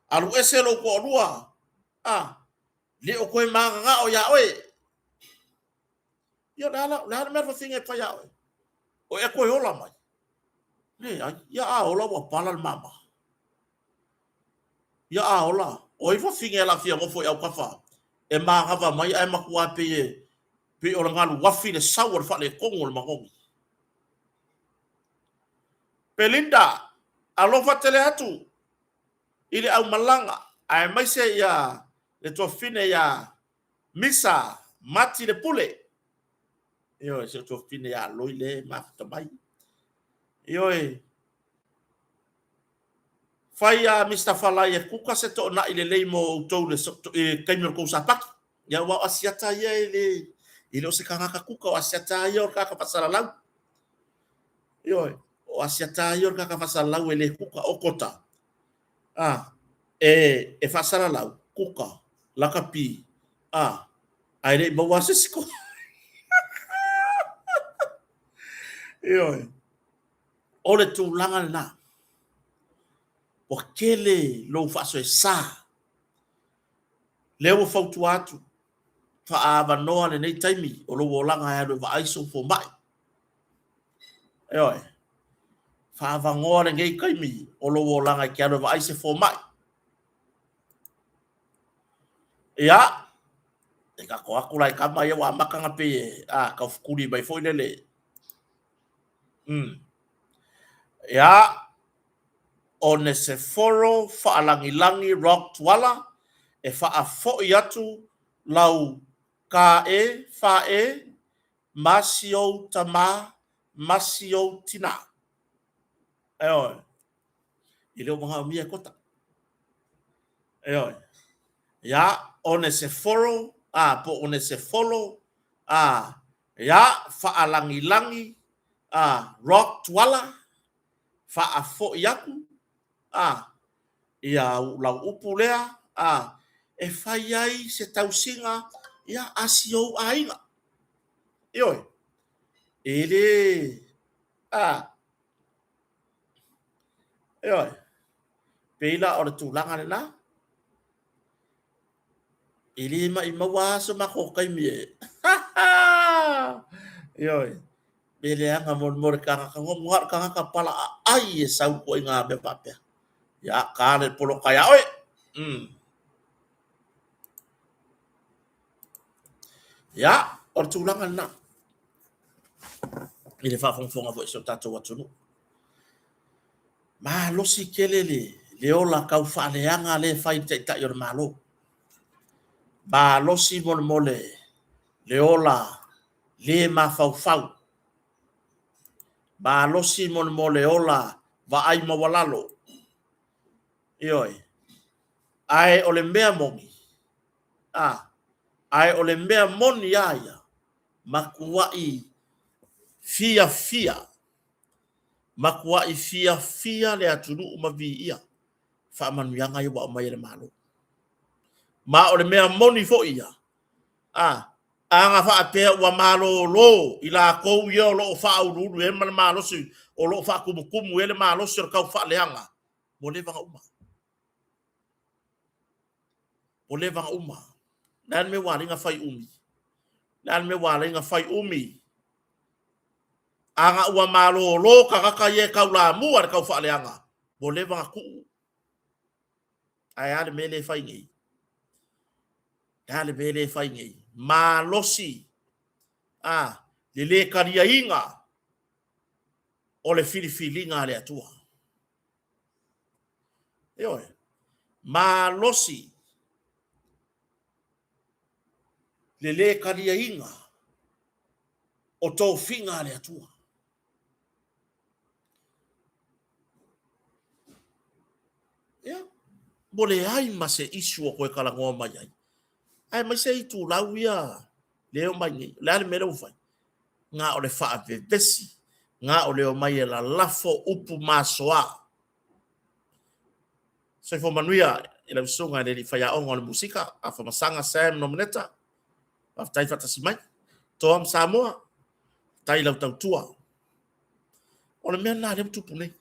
Alu ese lou toalua, a, le o toe mananao ia oe. Ia, le a le mea le fafine e fai ia oe? O ea toe ola mai? Leai, ia a ola ua pala le mama. Ia a ola, o ai fafine e lafia nofo i autafa e manava mai ae matua pei e pei o le galu afi le sau o le faaletonu o le manogi. Belinda, alofa tele atu i le aumalaga aemaise ia le tuafafine ia Misa Mati le Pule. Ioe, si o tuafafine ia Loi le mafuta mai. Ioe, fai a Mister Falai e kuka se toonai lelei mo outou le i taimi o le tou sapati. Ia aua o Asiata ia e le e le o se tagata kuka, o Asiata ia o le tagata faasalalau. Ioe, o Asiata ia o le tagata faasalalau e le kuka, o Kota. A, e, e faasalalau, kuka, lakapi, a, ae le i maua se isi kuka. Ioe. O le tulaga lena. Ua tele lou faasoesa. Lea ua fautua atu, faaavanoa lenei taimi o lou olaga e alu e vaai sou fomai. Ioe. Faaavanoa lenei taimi o lou olaga e te alu e vaai se fomai. Ia, e kako atu la i kama ia ua amata na pei e, a, taufetuli mai foi lele. Ia, Oneseforo Faalagilagi Rock Tuala, e faafoi atu lau ka e fa e ma si ou tamā ma si ou tinā. Ioe. E le o manaomia e kota. Ioe. Ia, Oneseforo, a, po Onesefolo, a, ia, Faalagilagi, a, Rock Tuala, faafoi atu, a, Ia lau upu lea, a, e fai ai se tausiga, ia, a si ou aiga. Ioe, e le, a, ioe, pei la o le tulaga lena. E le maumau lava so matou taimi e. Ioe, pe leaga mo le tagata, na o le tagata palaaai e sau i ituaiga mea faapea. Ia, ta le poloka ia oe. Ia, o le tulaga lena i le faafogafoga foi a si o tatou atunuu. Malosi tele le ola tau faaleaga lea e fai i le Taitai o le Malo. Malosi molemole le ola le mafaufau. Malosi molemole ola vaai maualalo. Ioe. Ae o le mea moni, a, ae o le mea moni lava ia, matuai fiafia, matuai fiafia le atunuu ma viia faamanuiaga ia ua aumai e le Malo. Ma o le mea moni foi ia, a, ana faapea ua malolo i latou ia o lo o faauluulu i ai ma le malosi, o lo o faatumutumu i ai le malosi o le taufaaleaga, ua leva ona uma. Ua leva ona uma. O le a le mea ua ala ai ona fai umi? O le a le mea ua ala ai ona fai umi? Ana ua malolo tagata ia e taulamua i le taufaaleaga, ua leva ona tuu. Ae a le mea lea e fai nei? Le a le mea lea e fai nei? Malosi, a, le le taliaina o le filifiliga a le Atua. Ioe, malosi le le taliaina o tofiga a le Atua. Ia, ua leai ma se issue o toe talanoa mai ai. Aemaise itulau ia lea e omai nei. O le a le mea lea ua fai? Na o le faavevesi, na o le omai e lalafo upu masoa. Soifua manuia i lau susuga i le alii faiaoga o le musika, Afamasaga Sam Nomeneta. Faafetai faatasi mai. Toa ma Samoa, faafetai i lau tautua. O le mea lena lea ua tupu nei.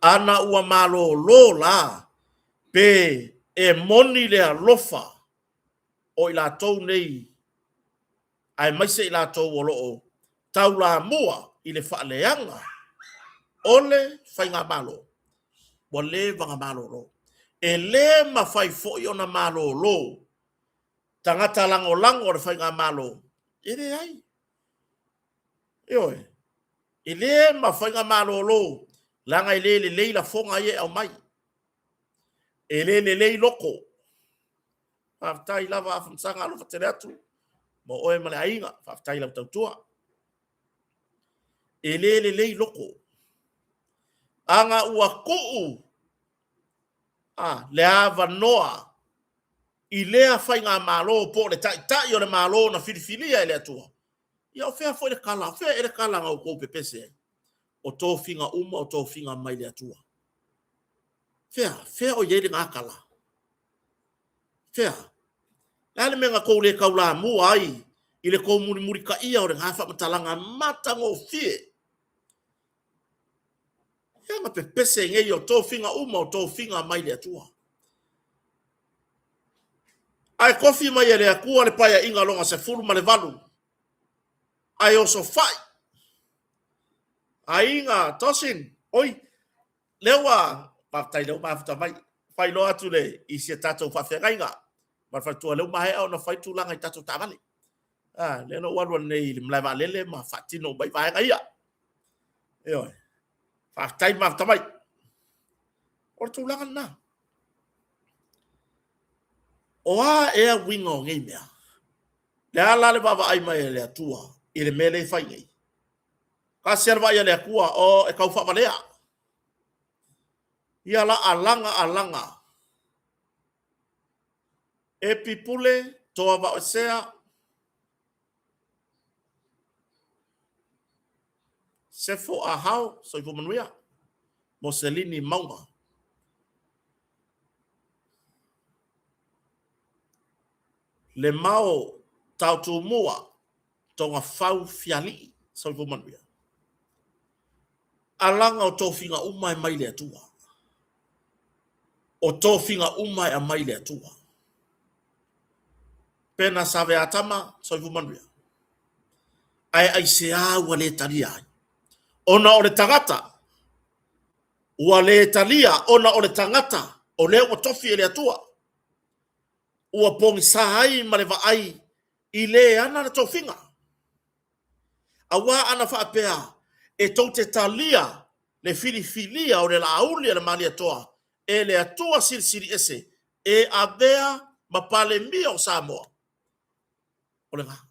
Ana ua malolo la, pe e moni le alofa o i latou nei, aemaise i latou o lo o taulamua i le faaleaga o le faigamalo, ua leva ona malolo. E le mafai foi ona malolo tagata lagolago o le faigamalo, e leai. Ioe, e le mafai ona malolo, leaga e le lelei lafoga ia e aumai. E le lelei loko. Faafetai lava Afamasaga, alofa tele atu mo oe ma le aiga. Faafetai i lau tautua. E le lelei loko. Ana ua tuu a, le avanoa i lea faigamalo po o le taitai o le Malo na filifilia e le Atua, ia o fea foi le tala, o fea ea le tala na outou pepese ai? O tofiga uma o tofiga mai le Atua. Fea, fea o i ai lena tala? Fea? Le a le mea na tou le taulamua ai i le tou mulimulitaia o lena faamatalaga matagofie? Ia na pepese nei o tofiga uma o tofiga mai le Atua. Ae tofi mai e le Atua le Paeaiga lona 18, ae osofai. Aiga Tosin, oi, lea ua, faafetai lea ua mafuta mai, faailoa atu le, i si a tatou faafeagaiga, ma le faletua, lea ua maea ona fai tulaga i tatou taavale. Ah, lea na ou alu nei i le malae vaalele ma faatino mai vaega ia. Ioe. Faafetai mafuta mai. O le tulaga lena. O a ea uiga o nei mea? Le a la le vaavaai mai a le Atua i le mea lea e fai nei? Tasi lava le vaai a le Atua, o e tau faavalea. Ia la alaga alaga. E pipule, toa vaoesea, Sefo Ahao, soifua manuia. Moselini Mauga. Le mao taotumua Togafau Fialii. Soifua manuia. Alaga o tofiga uma e mai le Atua. O tofiga uma e aumai le Atua. Pena Saveatama, soifua manuia. Ae aisea ua le talia ai? Ona o le tagata ua le talia ona o le tagata o lea ua tofi e le Atua. Ua pogisa ai ma le vaai i le ana le tofiga. Aua ana faapea e tou te talia le filifilia o le Laauli a le Malietoa e le Atua Silisili Ese e avea ma Palemia o Samoa, o lena.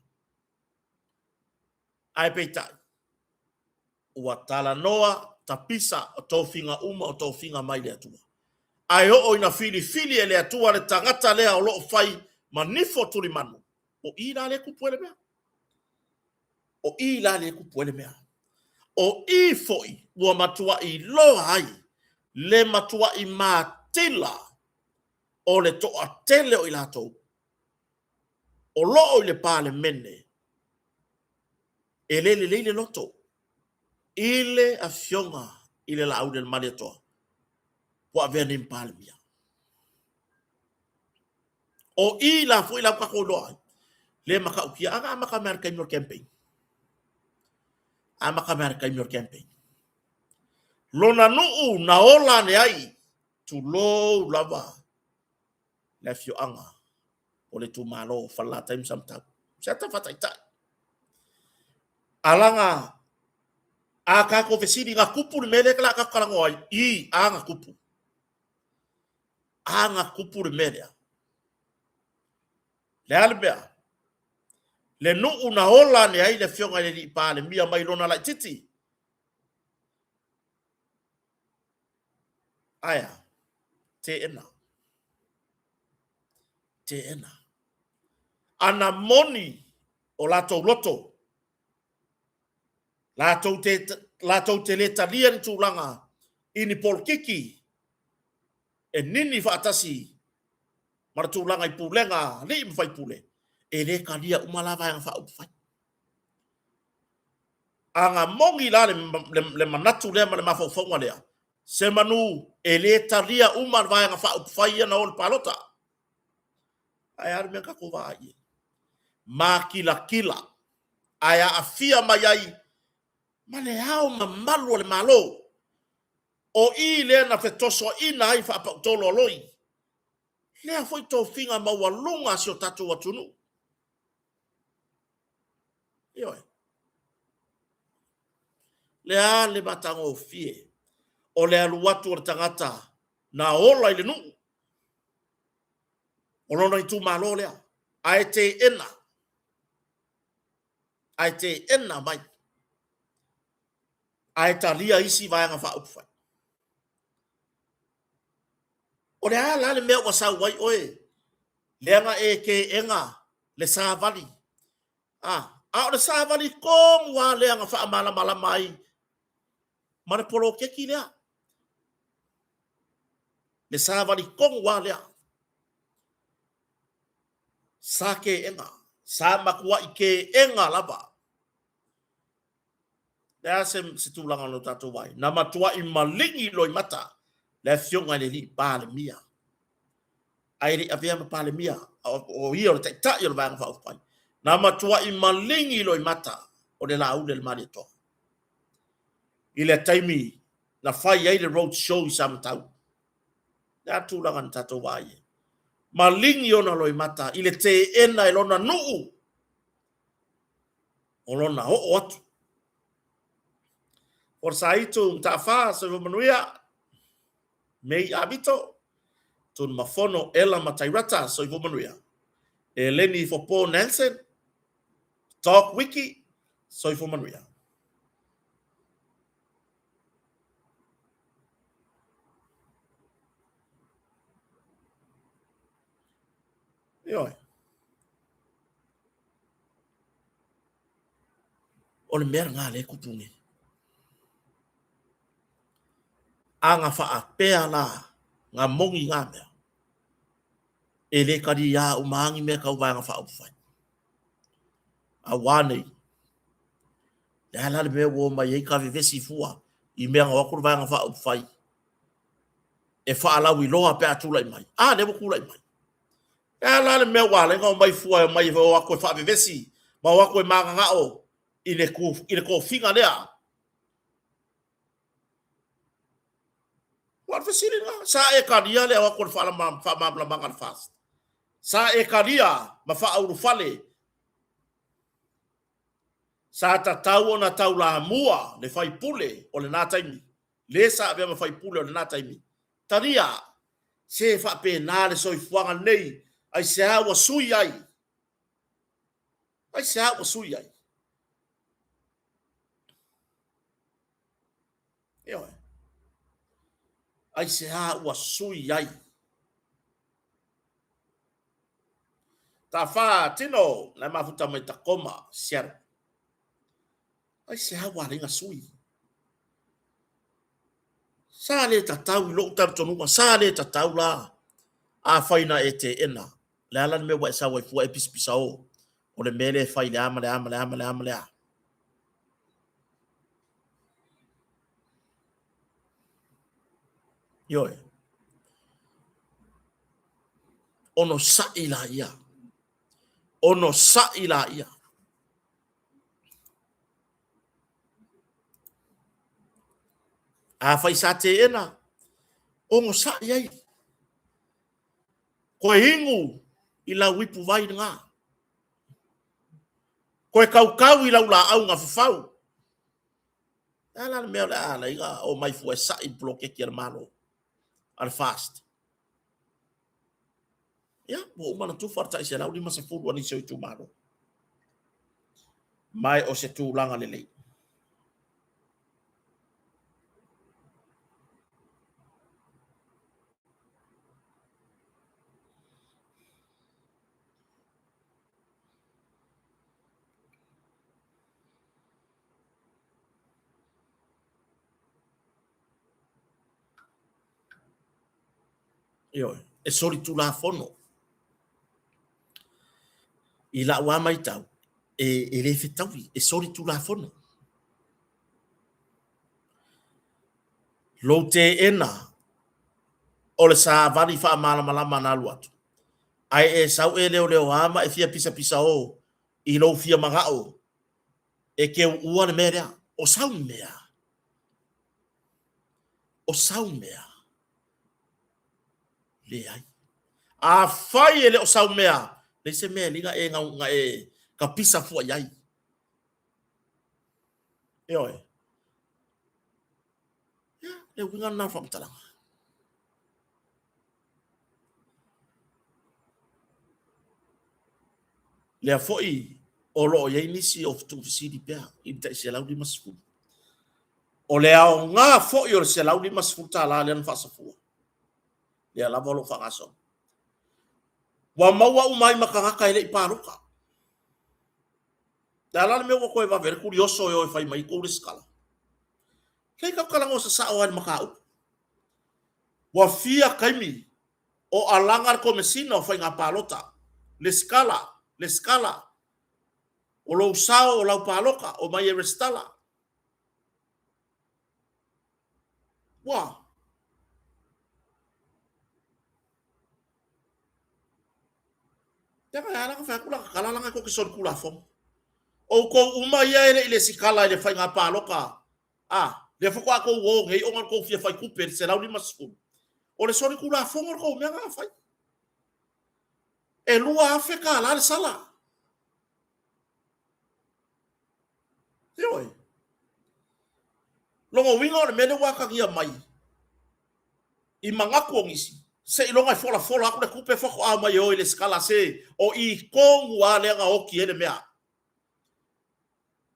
Ae peitai, ua talanoa tapisa o tofiga uma o tofiga mai le Atua. Ae oo ina filifili e le Atua le tagata lea o lo o fai ma nifo tulimanu, o i la lea e tupu ai le mea. O i la lea e tupu ai le mea. O i foi ua matuai iloa ai le matuai matila o le toatele o i latou o lo o i le Palemene e le lelei le loto i le Afioga i le Laauli a le Malietoa ua avea nei ma Palemia. O i la foi la ua tatou iloa ai le matautia. A na amata mai lava i le taimi o le campaign. Amata mai lava i le taimi o le campaign. Lona nuu na ola ane ai, tulou lava le afioaga o le itumalo o Falelatai ma Samatau. Se ata faataitai. Alaga a tatou fesili na tupu le mea lea la tatou talanoa ai, i a na tupu. A na tupu le mea lea. Le a le mea? Le nuu na ola ane ai le afioga i le alii Palemia mai lona laititi. Ae a? Teena. Teena. Ana moni o latou loto, latou te, latou te le talia ni tulaga i ni polokiki e nini faatasi ma le tulaga i pulega a alii ma faipule, e le talia uma la vaega faaupufai. A na moni la le, le, le manatu lea ma le mafaufauga lea, se manu e le talia uma le vaega faaupufai ia na o le palota. Ae a le mea tatou vaai i ai? Makilatila, ae aafia mai ai ma le ao mamalu o le Malo. O i lea na fetosoaina ai faapautolo a loi, lea foi tofiga maualuga a si o tatou atunuu. Ioe. Le a le matagofie o le alu atu o le tagata na ola i le nuu o lona itumalo lea, ae teena, ae teena mai, ae talia isi vaega faaupufai. O le a la le mea ua sau ai oe, lea na e teena le savali, a, a o le savali tonu lava lea na faamalamalama ai ma le poloketi lea. Le savali tonu lava lea. Sa teena, sa matuai teena lava. Le a se, se tulaga o lo tatou ai? Na matuai maligi loimata le afioga i le alii Palemia. Ae le i avea ma Palemia, o ia o le taitai o le Vaega Faaupufai. Na matuai maligi loimata o le Laauli a le Malietoa. I le taimi na fai ai le road show i Samatau. Le a tulaga na tatou vaai ai? Maligi ona loimata i le teena e lona nuu o lona oo atu. Forsaitu Mataafa, Soifua Manuia, Mei Avito, Tunumafono Ella Matairata, Soifua Manuia, Eleni Fopo Nansen, Doc Wiki, Soifua Manuia. Ioe. O le mea lena lea e tupu nei. A na faapea la, na moni na mea. E le kaliā uma agi mea tau Vaega Faaupufai. Auā nei, le a la le mea ua omai ai ka vevesi fua i mea na o atu le Vaega Faaupufai e faalauiloa pe a tulai mai. A, lea ua tulai mai. E a la le mea ua ala ai ona omai fua e omai e o atu e faavevesi ma o atu e mananao i le, i le tofiga lea. Ua o le fesili lena, sa e talia le o atu o le faamalamalamaga a le FAST? Sa e talia ma faaulufale? Sa tatau ona taulamua le faipule o lena taimi, le sa avea ma faipule o lena taimi. Talia, se faapena le soifuaga lenei, aisea ua sui ai? Aisea ua sui ai? Ioe. Aisea ua sui ai? Tafa tino na mafuta mai Tacoma, Seattle. Aisea ua ala ai ona sui? Sa le tatau i lou talitonuga, sa le tatau la afai na e teena. Le a la le mea ua e sau ai fua e pisapisa o, o le mea lea e fai le a ma le a ma le a ma le a ma le a. Ioe. Onosai laia. Onosai laia. Afai sa teena, onosai ai. Koe inu i lau ipu vai lena. Koe kaukau i lau laau na fafau. E a la le mea o le a ala ai ona omai fua e sa'i le poloketi a le Malo, a le FAST. Ia, ua uma ona tufa le tai 150 a nisi o itumalo. Ma e o se tulaga lelei. Ioe, e solitulafono. I lau lava matau, e, e le fetaui, e solitulafono. Lou teena o le savali faamalamalama na alu atu, ae e sau e leoleoa ma e fia pisapisa o i lou fia manao e keuua le mea lea. O sau mea. O sau mea. Leai. Afai e le o sau mea, leai se mea e liga e gau, na e kapisa fua i ai. Ioe. Ia, le uiga lena o le faamatalaga. Lea foi o lo o i ai nisi o tuufesili pea i le tai $150. O le aoga foi o le $150 lea na faasafua, lea lava o lo o faagasolo. Ua maua uma ai ma tagata e le i palota. Le a la le mea ua toe vave ai le tulioso e o e fai mai tou resitala? Lea tatou talanoa sasao lava i le mataupu. Ua fia taimi o alaga le Komesina o Faiga Palota, resitala, resitala, o lou sao o lau palota, omai e resitala. Ua. Leaga e ala ona fai atu lana tala leaga tou te solitulafono. Outou uma ia e le i lesitala i le faiga palota a lea faatoa tou o nei ona o le tou fia fai tupe i le 150. O le solitulafono le tou mea lena na fai. E $2,000 le sala. Ioe. Lona uiga o le mea lea ua atagia mai i manatu o nisi, seiloga e folafola atu le tupe faatoa omai e o i le sikala se o i tonu lava lea na oti ai le mea.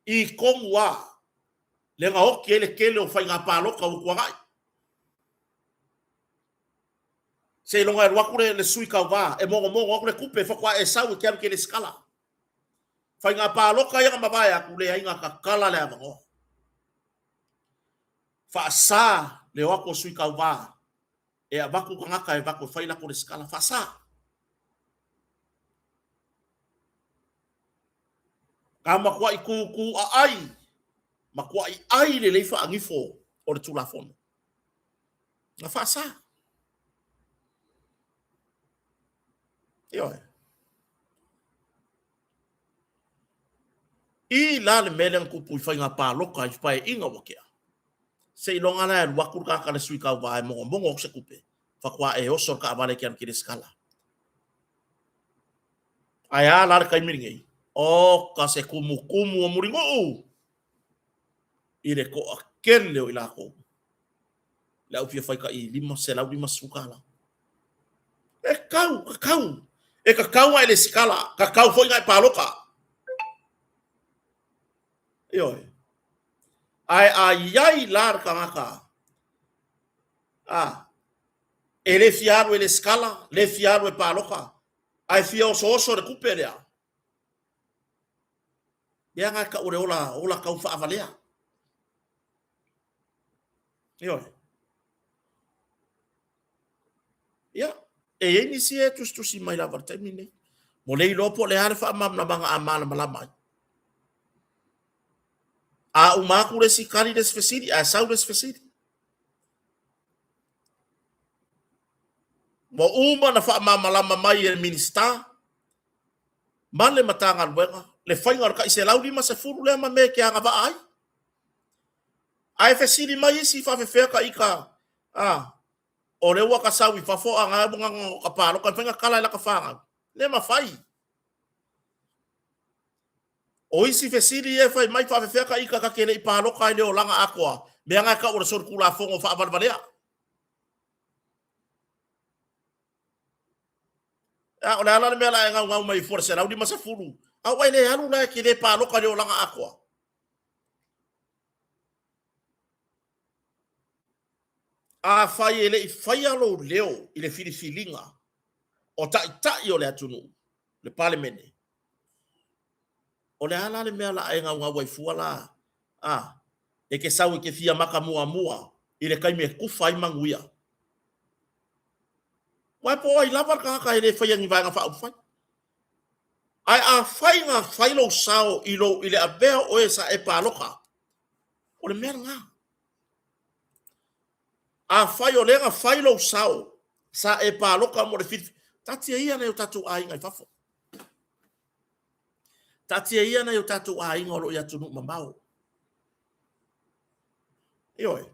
I tonu lava lea na oti ai le tele o faiga palota ua tuanai. Seiloga e alu atu le, le sui tauva e mogomogo atu le tupe faatoa e sau e te alu e te resitala. Faiga palota ia na mavae atu, leai na tatala le avanoa. Faasa le o atu o sui tauva e avatu tagata e avatu e fai latou resitala. Faasa. Ka matuaʻi kūkū ʻaʻai, matuaʻi ʻai lelei faanifo o le Tulafono. Na faasa. Ioe. I la le mea lea na tupu i faiga pāloka i paeaiga ua tea. Seiloga la e alu atu le tagata le sui tauva e mogomogo atu se tupe, faatoa e oso le taavale e te alu e te resitala. Ae a la le taimi lenei? Oka se tumutumu o Mulinuu i le toatele o i latou le au fia fai tai $550 tala. E tau, tatau, e tatau ona e lesitala, tatau foi ona e palota. Ioe. Ae a i ai la le tagata a e le fia alu e lesitala, le fia alu e palota, ae fia osooso le tupe lea, lea na e tau o le ola, ola tau faavalea. Ioe. Ia, e i ai nisi e tusitusi mai lava i le taimi lenei. Mo le iloa po o le a le faamalamalamaga a malamalama ai. A uma atu le isi tali le isi fesili, ae sau le isi fesili. Ua uma ona faamalamalama mai e le Minisita ma le Matagaluega le faiga o le tai 150 lea ma mea e te agavaa ai. Ae fesili mai isi faafefea ta ita, a, o lea ua ta sau i fafo a na ua na ta paloka, e mafai ona kala e lata fanau? Le mafai. O isi fesili ia e fai mai faafefea ta ita ta te le i paloka ai le olaga atoa, mea na e tau o le solitulafono faavalevalea. A o le a la le mea la e gaugau mai fua le 150, a ua e le alu la e te le paloka i le olaga atoa. Afai e le i faia lou leo i le filifiliga o taitai o le atunuu, le Palemene, o le a la le mea la e gaugau ai fua la? A, e te sau e te fia maka muamua i le taimi e tufa ai manuia. Aua po o ai lava le tagata e le faia ni Vaega Faaupufai. Ae afai na fai lou sao i lou i le avea o oe sa e palota, o le mea lena. Afai o lea na fai lou sao sa e palota mo le filifili, taatia ia nai o tatou aiga i fafo. Taatia ia nai o tatou aiga o lo o i atunuu mamao. Ioe.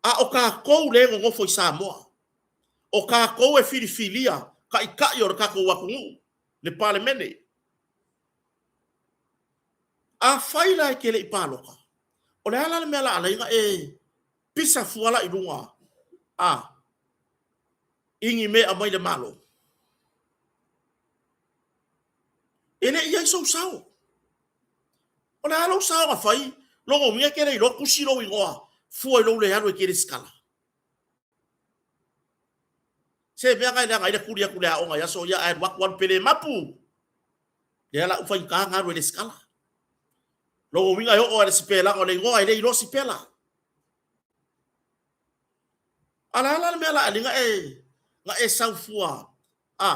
A o tatou lea e nonofo i Samoa, o tatou e filifilia taitai o le tatou atunuu, le Palemene. Afai la e te le i palota, o le a la le mea la ala ai ona e pisa fua la i luga a i ni mea e aumai le Malo? E le i i ai sou sao. O le a lou sao na fai, lona uiga e te le iloa tusi lou igoa fua i lou le alu e te resitala. Se mea na e leaga ai le tuli atu i le aoga i aso ia ae alu atu alu pele mapu. Lea la ua faigata ona alu e resitala. Lona uiga e oo lava i le sipelaga o le igoa e le iloa sipela. A o le a la le mea la alii na e sau fua a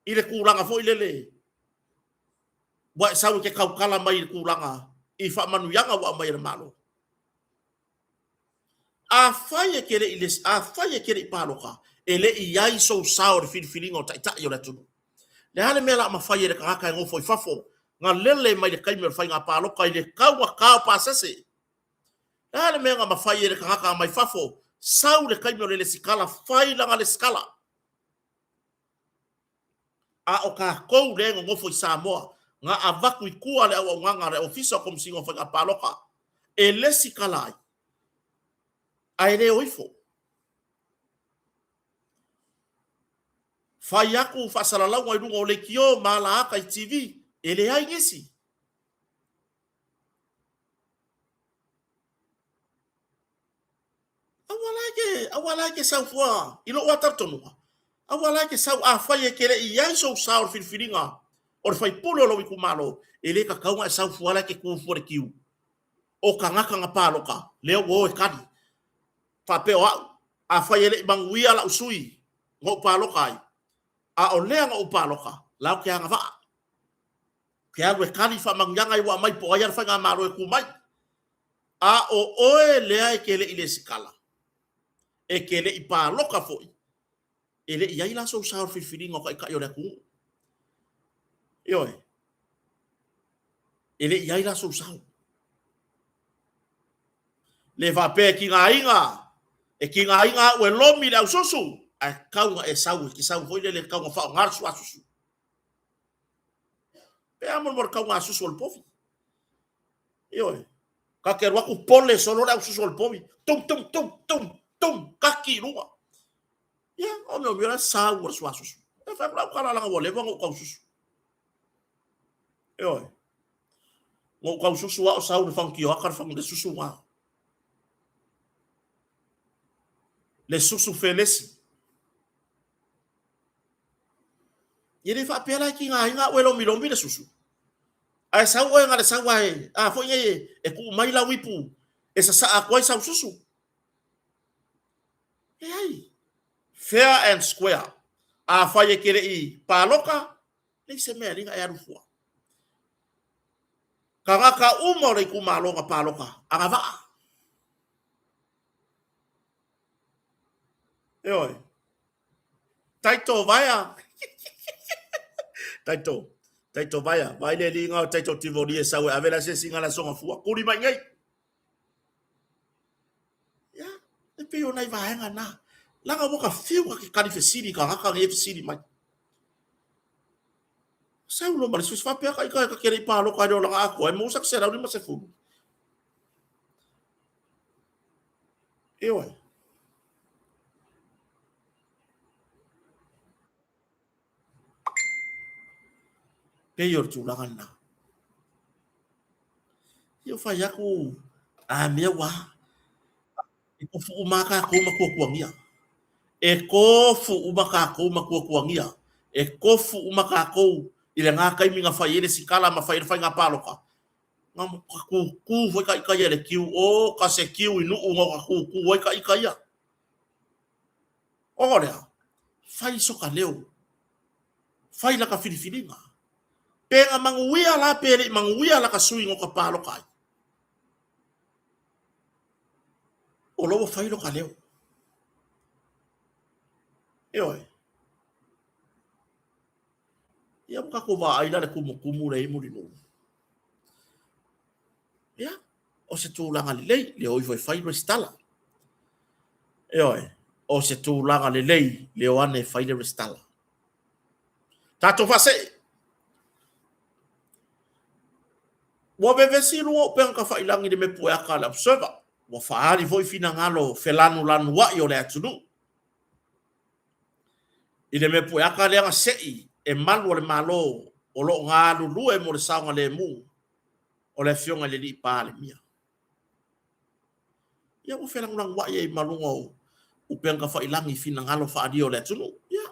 i le tulaga foi lele ua e sau e te tautala mai i le tulaga i faamanuiaga ua aumai e le Malo. Afai e te le i afai e te le i palota, e le i i ai sou sao i le filifiliga o taitai o le atunuu. Le a le mea o le a mafai e le tagata e nofo i fafo, na lele mai le taimi o le faiga palota i le taugata o pasese? Le a le mea na mafai e le tagata mai fafo, sau le taimi o le lesitala, fai lana lesitala? A o tatou lea e nonofo i Samoa, na avatu i tua le auaunaga a le Ofisa o Komesina o Faiga Palota e lesitala ai, ae le o ifo. Fai atu faasalalauga i luga o leitio ma alaata i TV, e leai nisi. Aua la e te, aua la e te sau fua i lou lava talitonuga, aua la e te sau, afai e te le i i ai sou sao i le filifiliga o le faipule o lou itumalo, e le tatau ona e sau fua la e te tu fua i le kiu o tagata na palota, lea ua o e tali. Faapea o au, afai e le i manuia lau sui na ou palota ai, a o lea na ou palota, la ou te agavaa. Ke alu e kali faamanuiaga ia ua aumai po o ai lava le faigamalo e tu mai. A o oe lea e te le i lesitala, e te le i palota foi, e le i i ai la sou sao i le filifiliga o taitai o le atunuu. Ioe. E le i i ai la sou sao. Le faapea e tigaina, e tigaina au e lomi le aususu, ae tau na e sau, e te sau foi lele e tau na faaaoga le suasusu. Pe a mo le tauga susu o le povi. Ioe. Ka te alu atu pole solo le aususu o le povi. Tum, tum, tum, tum, tum, kaki i luga. Ia, o mea o mea la sau o le suasusu. E fai atu lau tala leaga ua leva ona ou taususu. Ioe. Na ou taususu lava o sau le fagutioata le fagu le susu na. Le susu felesi. E le faapea la e tigaina au e lomilomi le susu. Ae sau oe na le sau lava e, a foi nei e tuu mai lau ipu e sasaa atu ai sau susu. Leai. Fair and square. Afai e te le i palota, leai se mea e alii na e alu fua. Tagata uma o le itumalo na palota, agavaa. Ioe. Taito vaea. Taito. Taito vaea. Vai le liga o Taito Tivoli e sau e ave le asiasiga le Aso Gafua. Kuli mai nei. Ia, e pei o nai vaega na. Leaga ua ka fiu ka ke kali fesili i tagata nei e fesili mai. Sau loa ma le isi faapea ka ika e ka ke le i pāloka ai le olaga atoa e maua sa ke 150. Ioe. Pei o le tulaga lena. Ia fai atu, a mea ua, e tofu uma lava tatou ma tuatuagia. E tofu uma tatou ma tuatuagia. E tofu uma tatou i lena taimi na fai ai le sikala ma fai ai le faiga palota. Na ka tūtū foi ta ita ia i le kiu, o ka se kiu i Nuu na ka tūtū ai ta ita ia. Ona o lea, fai soka leo, fai laka filifiliga. Pe na manuia la pe le i manuia laka sui no ka pāloka ai. O lo ua fai loka leo. Ioe. Ia ua tatou vaai la le tumutumu lea i Mulinuu. Ia, o se tulaga lelei, le o ifo e fai resitala. Ioe, o se tulaga lelei le o ane e fai le resitala. Tatou faasee. Ua vevesi i luga o upega tafailagi i le mea pueaka a le Observer. Ua faaali foi finagalo felanulanuai o le atunuu. I le mea pueaka lea na sei e malu o le Malo o lo o galulue mo le saogalemu o le Afioga i le Alii Palemia. Ia ua felagolagoai ai ma luga o upega tafailagi i finagalo faaalia o le atunuu. Ia.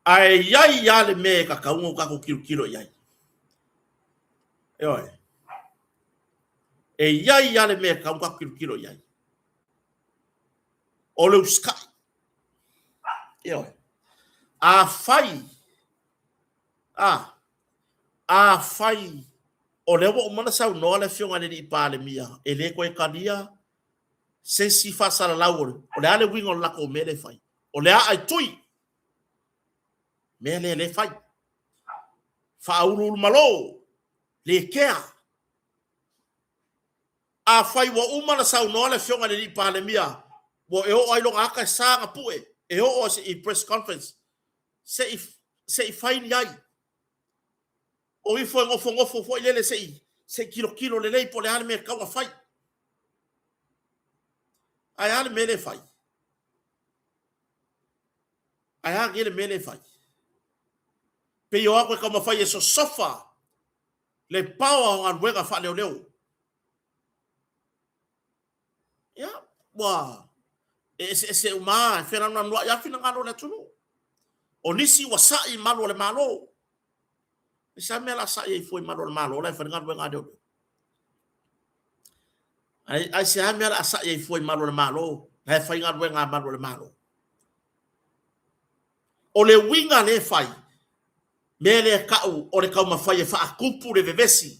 Ae i ai lava le mea e tatau ona tatou tilotilo i ai. Ioe. E i ai lava le mea e tatau ona tatou tilotilo i ai. O le usitai. Ioe. Afai, a, afai o lea ua uma ona saunoa le Afioga i le Alii Palemia e le toe talia se isi faasalalau o le, o le a le uiga o le latou mea lea e fai? O le a ai tui mea lea lea e fai. Faauluulumalo, le kea. Afai ua uma ona saunoa le Afioga i le Alii Palemia, ua e oo ai lona ata e sa ona pue, e oo i press conference, se i, se i fai ni ai. O ifo e nofonofo foi lele se i, se i tilotilo lelei po o le a le mea e tatau ona fai. Ae a le mea lea e fai? Ae a le mea lea e fai? Pei o atu e taumafai e sosofa le paoa o galuega faaleoleo. Ia, ua e eseese uma e felanulanuai lava finagalo o le atunuu. O nisi ua sa'i i malu o le Malo. E se a mea la sa'i ai fua i malu o le Malo la e fai le galuega a leoleo. Ai, ai se a mea la sa'i ai fua i malu o le Malo la e fai galuega a malu o le Malo. O le uiga lea e fai, Mea lea e ta'u o le taumafai e fa'atupu le vevesi,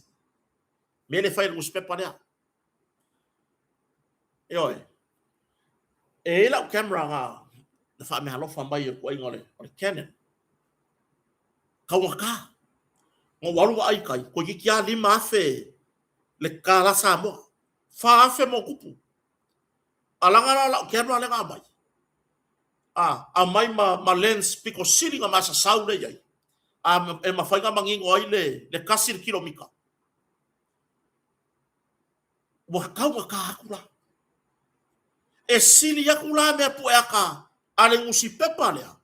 mea lea e fai e le nusipepa lea. Ioe. E i ai la'u camera na na faameaalofa mai e le tuuaiga o le, o le Canon. Taugata. Na ou alu vaai i tai, toeitiiti lava $5,000 le tala Samoa. 4,000 ma ona tupu. A laga la la'u camera lea na aumai, a, aumai ma, ma lens pito sili na masasau lea i ai, a, e mafai na manino ai le, le tasi le kilomita. Ua taugata atu la. E sili atu la mea pueaka a le nusipepa lea,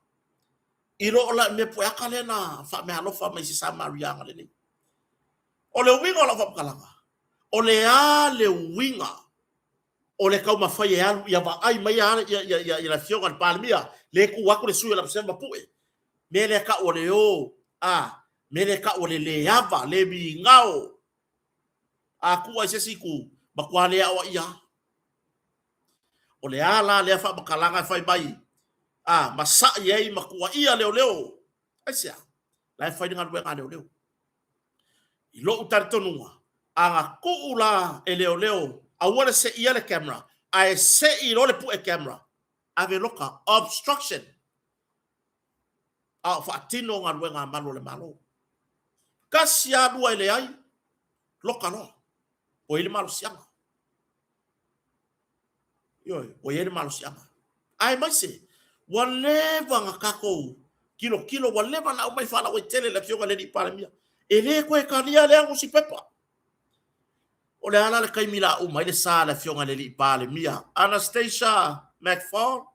i lo o la mea pueaka lea na faameaalofa mai se Samaria agalelei. O le uiga o lau faamatalaga, o le a le uiga o le taumafai e alu ia vaai mai ia, ia, ia, ia, ia le afioga i le Palemia, le tu atu le sui o Laamuseva Pue. Mea lea tau o le o, a, mea lea tau o le le ava, le migao. A tuu ai se isi itu, matua le aoaia lava. O le a la lea faamatalaga e fai mai, a, ma sa'i ai ma tuuaia leoleo. Aisea? La e fai le galuega a leoleo. I lo'u talitonuga, a na tuu la e leoleo aua le seia le camera ae sei loa le pue camera, ave loka, obstruction, a o faatino galuega a malu o le Malo. Tasi a lua e leai, loka loa. Ua i ai le malosiaga. Ioe, ua i ai le malosiaga. Aemaise, ua leva na tatou tilotilo, ua leva na aumai faalauaitele le Afioga i le Alii Palemia. E le toe talia lea nusipepa. O le a la le taimi la uma ai le sa le Afioga i le Alii Palemia? Anastasia McFall,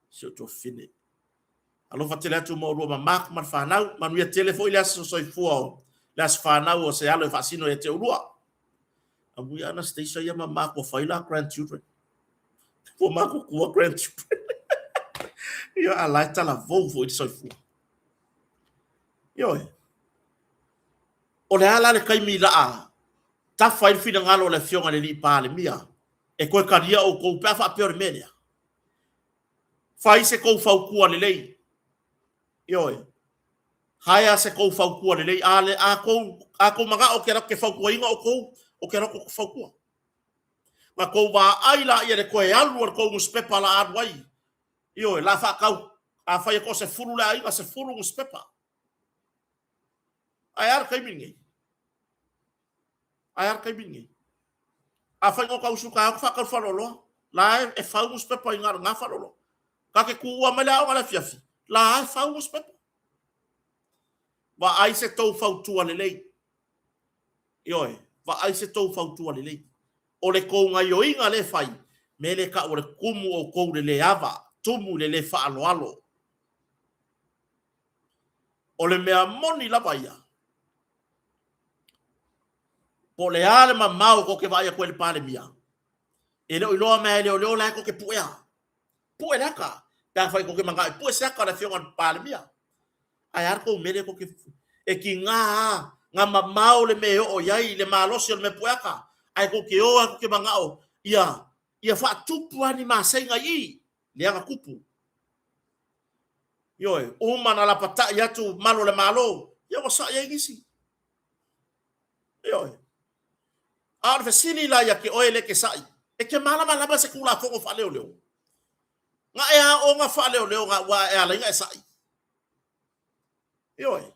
si ou tuafafine. Alofa tele atu ma oulua ma Mark ma le fanau. Manuia tele foi le aso soifua o le aso fanau o se alo e faasino ia te oulua. Amuia Anastasia ia ma Mark ua fai la grandchildren. Ua matutua grandchildren. Ia a la e talavou foi le soifua. Ioe. O le a la le taimi laa tafa ai le finagalo o le afioga i le alii Palemia e toe talia outou pe a faapea o le mea lea. Fai se tou fautua lelei. Ioe. Haea se tou fautua lelei. A, le, a, tou, a tou manao ou te alu atu ou te fautuaina outou, ou te alu atu ou te fautua. Na tou vaai laia i le toe alu o le tou nusipepa la alu ai. Ioe, la faatau, afai e toasefulu le aiga, sefulu nusipepa. Ae a le taimi lenei? Ae a le taimi lenei? Afai na o usu taeao faatau faleoloa, la e fau nusipepa i lena faleoloa. Ta te tuua mai le aoga i le afiafi, la e fau nusipepa. Vaai se tou fautua lelei. Ioe, vaai se tou fautua lelei. O le tou gaioiga lea e fai, mea lea e tau o le tumu outou i le le ava, tumu i le le faaaloalo. O le mea moni lava ia, Po o le a le mamao tou te vaai atu ai i le Palemia, e le o iloa mea e leoleo la e tou te puea. Pue le ata, pe afai tou te manao e pue se ata o le afioga i le Palemia. Ae a le tou mea lea tou te... E tiga a na mamao le mea e oo i ai le malosi o le mea pue ata, ae tou te o a tou te manao ia, ia faatupu lava ni maseiga i i, lea na tupu. Ioe, uma na lapatai atu malu o le Malo, ia ua sa'i ai nisi. Ioe. A o le fesili la ia te oe lea e te sa'i, e te malamalama i se Tulafono faaleoleo? Na e aoga faaleoleo na ua e ala ai na e sa'i. Ioe.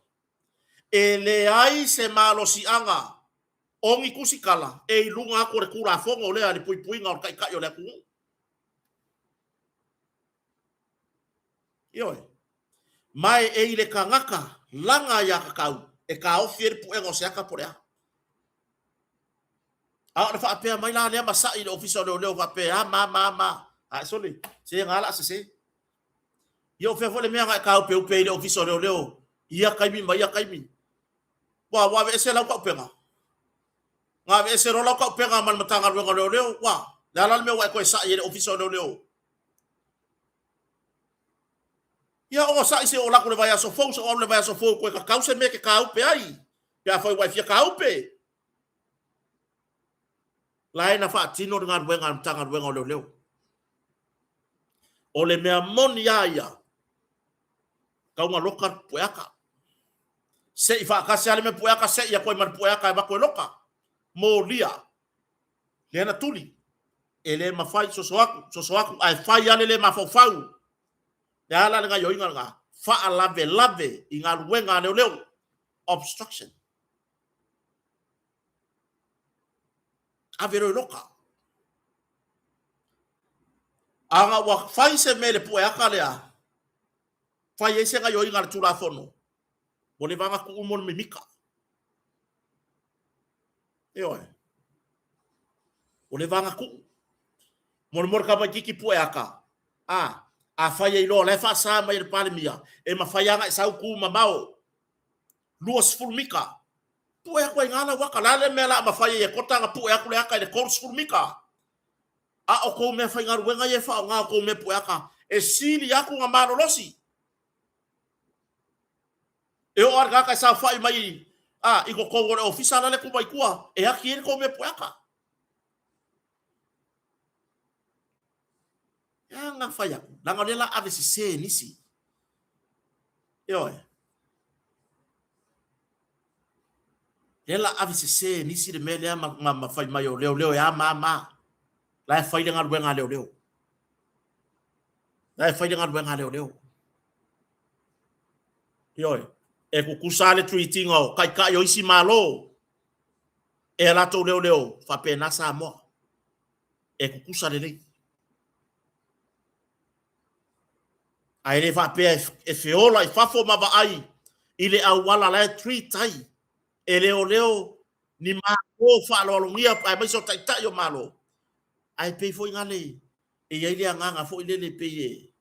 E leai se malosiaga o ni tusitala e i luga atu o le Tulafono lea i le puipuiga o le Taitai o le atunuu. Ioe. Ma e i le tagata lana aiatatau e taofi ai le puega o se ata po o le a. A o le faapea mai la lea ma sa'i i le Ofisa o Leoleo faapea, a ma ma ma, ae sole, se na la sese. Ia o fea foi le mea na e tāupeupe ai i le Ofisa o Leoleo i ia taimi ma ia taimi? Ua, ua aveese lau taupega. Na aveese loa lau taupega ma le Matagaluega o Leoleo, ua, le a la le mea ua e toe sa'i ai i le Ofisa o Leoleo? Ia onosai se oo alu atu i le vaiaso fou, se oo alu i le vaiaso fou toe tatau se mea e te tāupe ai, pe afai ua e fia tāupe. La e na faatino le galuega a le Matagaluega o Leoleo. O le mea moni a ia, tau na loka le pueaka. Se'i faatasi lava le mea pueaka, se'i atu ai ma le pueaka e avatu e loka. Molia. Lea na tuli. E le mafai, soso atu, soso atu, ae fai lava le le mafaufau. Le a la le gaioiga lena? Faalavelave i galuega a leoleo. Obstruction. Ave loa i loka. Ana ua fai se mea i le pueaka lea, fai ai se gaioiga a le Tulafono, ua leva ona tuu mo le mimika. Ioe. Ua leva ona tuu. Mo le mo le tamaititi pueaka, a, afai e iloa o la e faasa mai e le Palemia, e mafai lava ona e sau tu mamao, 20 mita, pue atu ai i ina lau ata. O le a le mea o le a mafai ai e Kota ona pue atu le ata i le 30 mita? A o tou meafaigaluega ia e faaaoga o tou mea pue ata, e sili atu ona malolosi. E oo lava i le tagata e saofai mai a, i totonu o le ofisa la le tu mai tua e ati ai le tou mea pue ata. E a na fai atu, leaga o lea o le a ave sese e nisi. Ioe. Lea la ave sese e nisi le mea lea ma, ma, ma fai mai o leoleo e a ma ma. La e fai le galuega a leoleo. La e fai le galuega a leoleo. Ioe, e tutusa le treat-ina o taitai o isi Malo e a latou leoleo, faapena Samoa. E tutusa lelei. Ae le faapea e feola i fafo ma vaai i le auala la e treat ai e leoleo ni Malo faaaloalogia aemaise o taitai o Malo. Ae pei foi gale e i ai le agaga foi lele pei e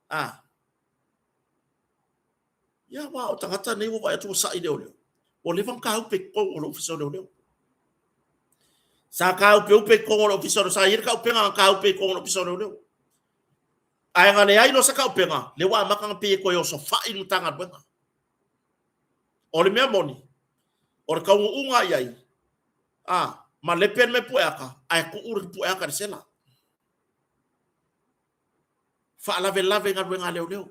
a ia aua o tagata nei ua vaai atu ua sa'i leoleo. Ua leva ona tāupe i totonu o le Ofisa o Leoleo. Sa tāupeupe i totonu o le Ofisa o Sa i ai le taupega na tāupe i totonu o le Ofisa o Leoleo. Ae na leai loa se taupega, lea ua amata ona pei e toe osofai le Matagaluega. O le mea moni, o le taunuuga i ai, a, malepe le mea pueaka, ae tuu le pueaka i le sela. Faalavelave i galuega a leoleo.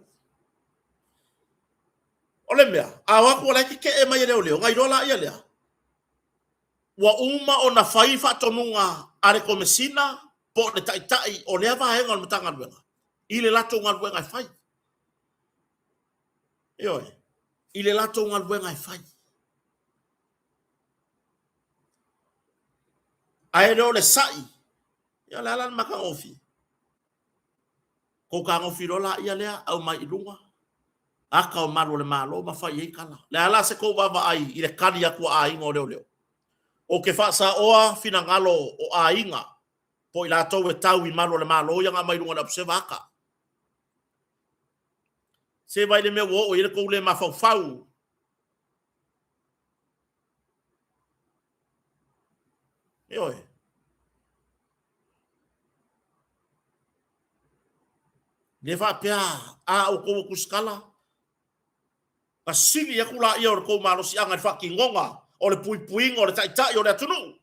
O le mea, a o atu o la e tetee mai e leoleo, ona iloa laia lea, ua uma ona fai faatonuga a le Komesina po o le Taitai o lea vaega o le Matagaluega i le latou galuega e fai. Ioe, i le latou galuega e fai. Ae le o le sa'i, ia o le a la le matagofie? Tou tagofi loa laia lea, aumai i luga, ata o malu o le Malo ma fai ai tala. Le a la se tou vaavaai i le kali atu a aiga o leoleo? Ou te faasaoa finagalo o aiga po o i latou e tau i malu o le Malo ia na aumai i luga o le Observer ata. Se vaai le mea ua oo i ai le tou le mafaufau. Ioe. Le faapea a outou ua tusitala, na sili atu laia o le tou malosiaga i le faatinoga o le puipuiga o le Taitai o le atunuu.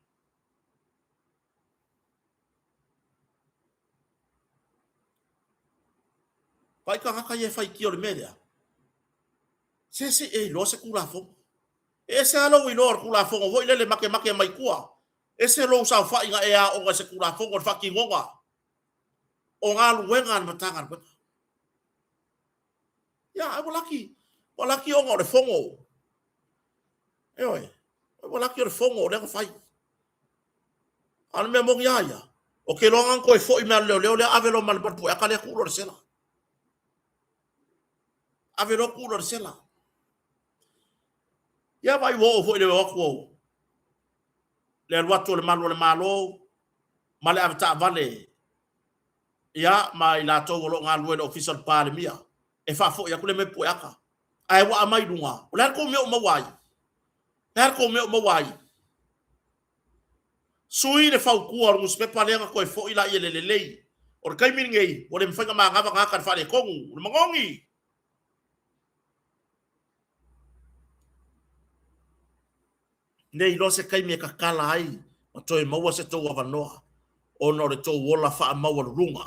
Vaai tagata ia e faitio i le mea lea. Se se e iloa se Tulafono. E ese lava lou iloa o le Tulafono foi lele makemake mai tua. Ese lou saofaiga e aoga i se Tulafono i le faatinoga o galuega a le Matagaluega. Ia, ae ua laki, ua laki ona o le fono. Ioe, ua laki o le fono o lea na fai. A o le mea moni lava ia, ou te iloa na toe foi mai lava le leoleo lea ave loa ma le pueaka lea tuu loa i le sela. Ave loa tuu loa i le sela. Ia vaai ua oo foi i le o atu o le alu atu o le malu o le Malo ma le avetaavale ia ma i latou o lo o galulue i le Ofisa o le Palemia e faafoi atu le mea pueaka. Ae ua aumai i luga, o le a le tou mea o maua ai? O le a le tou mea o maua ai? Sui le fautua o le nusipepa lea na toe foi laia i le lelei. O le taimi lenei, ua le mafai ona manava tagata i le faaletonu, o le manogi. Ne i iloa se taimi e tatala ai ma toe maua se tou avanoa ona o le tou ola faamaualuluga.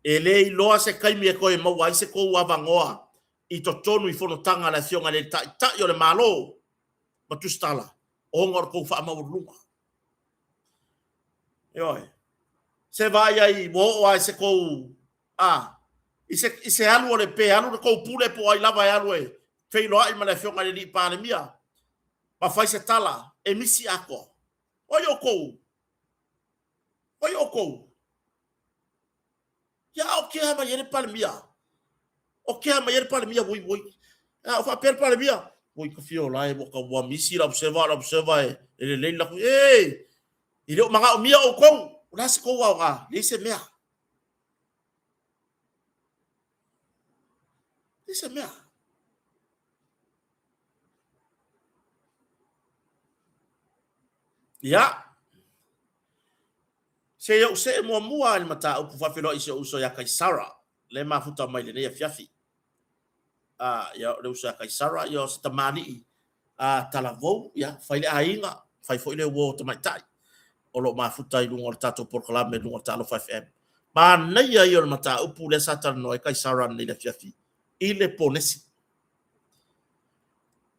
E le iloa se taimi e toe maua ai se tou avanoa. i totonu i fonotaga a le Afioga i le Taitai o le Malo ma Tusitala ona o le tou faamaualuluga. Ioe. Se vaai ai ua oo lava i se tou a i se i se alu o le pe alu le tou pule po o ai lava e alu e feiloai ma le Afioga i le Alii Palemia ma fai se tala e misi atoa. O ai outou? O ai outou? Ia a o kea mai ai le Palemia? O kea mai ai le Palemia woi woi. A o faapea le Palemia, woi ka fia ola e ua ka ua misi lau seva lau seva e e lelei la kui. E, e le o manaomia outou. O le a se tou aoga? Leai se mea. Leai se mea. Ia, se i ou see muamua i le mataupu faafeiloai i si ou uso ia Kaisara, lea e mafuta mai lenei afiafi. Ah, ia, o le uso ia Kaisara, ia o se tamalii ah, talavou, ia, fai le aiga, fai foi le uo tamaitai o lo o mafuta i luga o le tatou polokalame i luga o le Talofa FM. Manaia ia o le mataupu lea sa talanoa ai Kaisara nei le afiafi i le ponesi.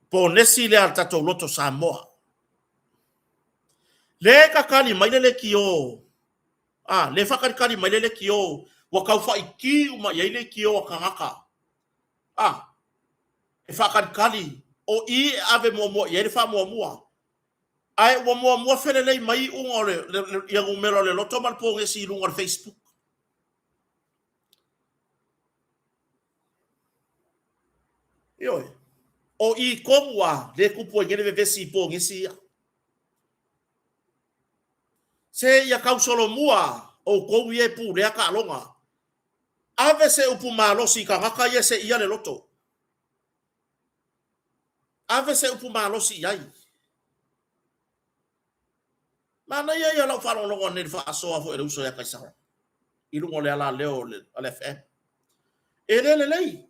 Ponesi lea a le tatou loto Samoa. Le kakali mai le lekiō, a, le faakalikali mai le lekiō, ua tau faitī uma i ai lekiō a tagata, a, e faakalikali, o i e ave muamua i ai le faamuamua. Ae ua muamua felelei mai iuga o le, le, le, ia numera o le loto ma le pogesi i luga o le Facebook. Ioe. O i tonu a le tupu ai nei le vevesi i pogesi ia. Se ia tausolomua outou ia e pulea taaloga. Ave se upu malosi i tagata ia e seia le loto. Ave se upu malosi i ai. Manaia ia o lau faalogologo nei i le faasoa foi a le uso ia Kaisara i luga o le alaleo o le FM. E le lelei.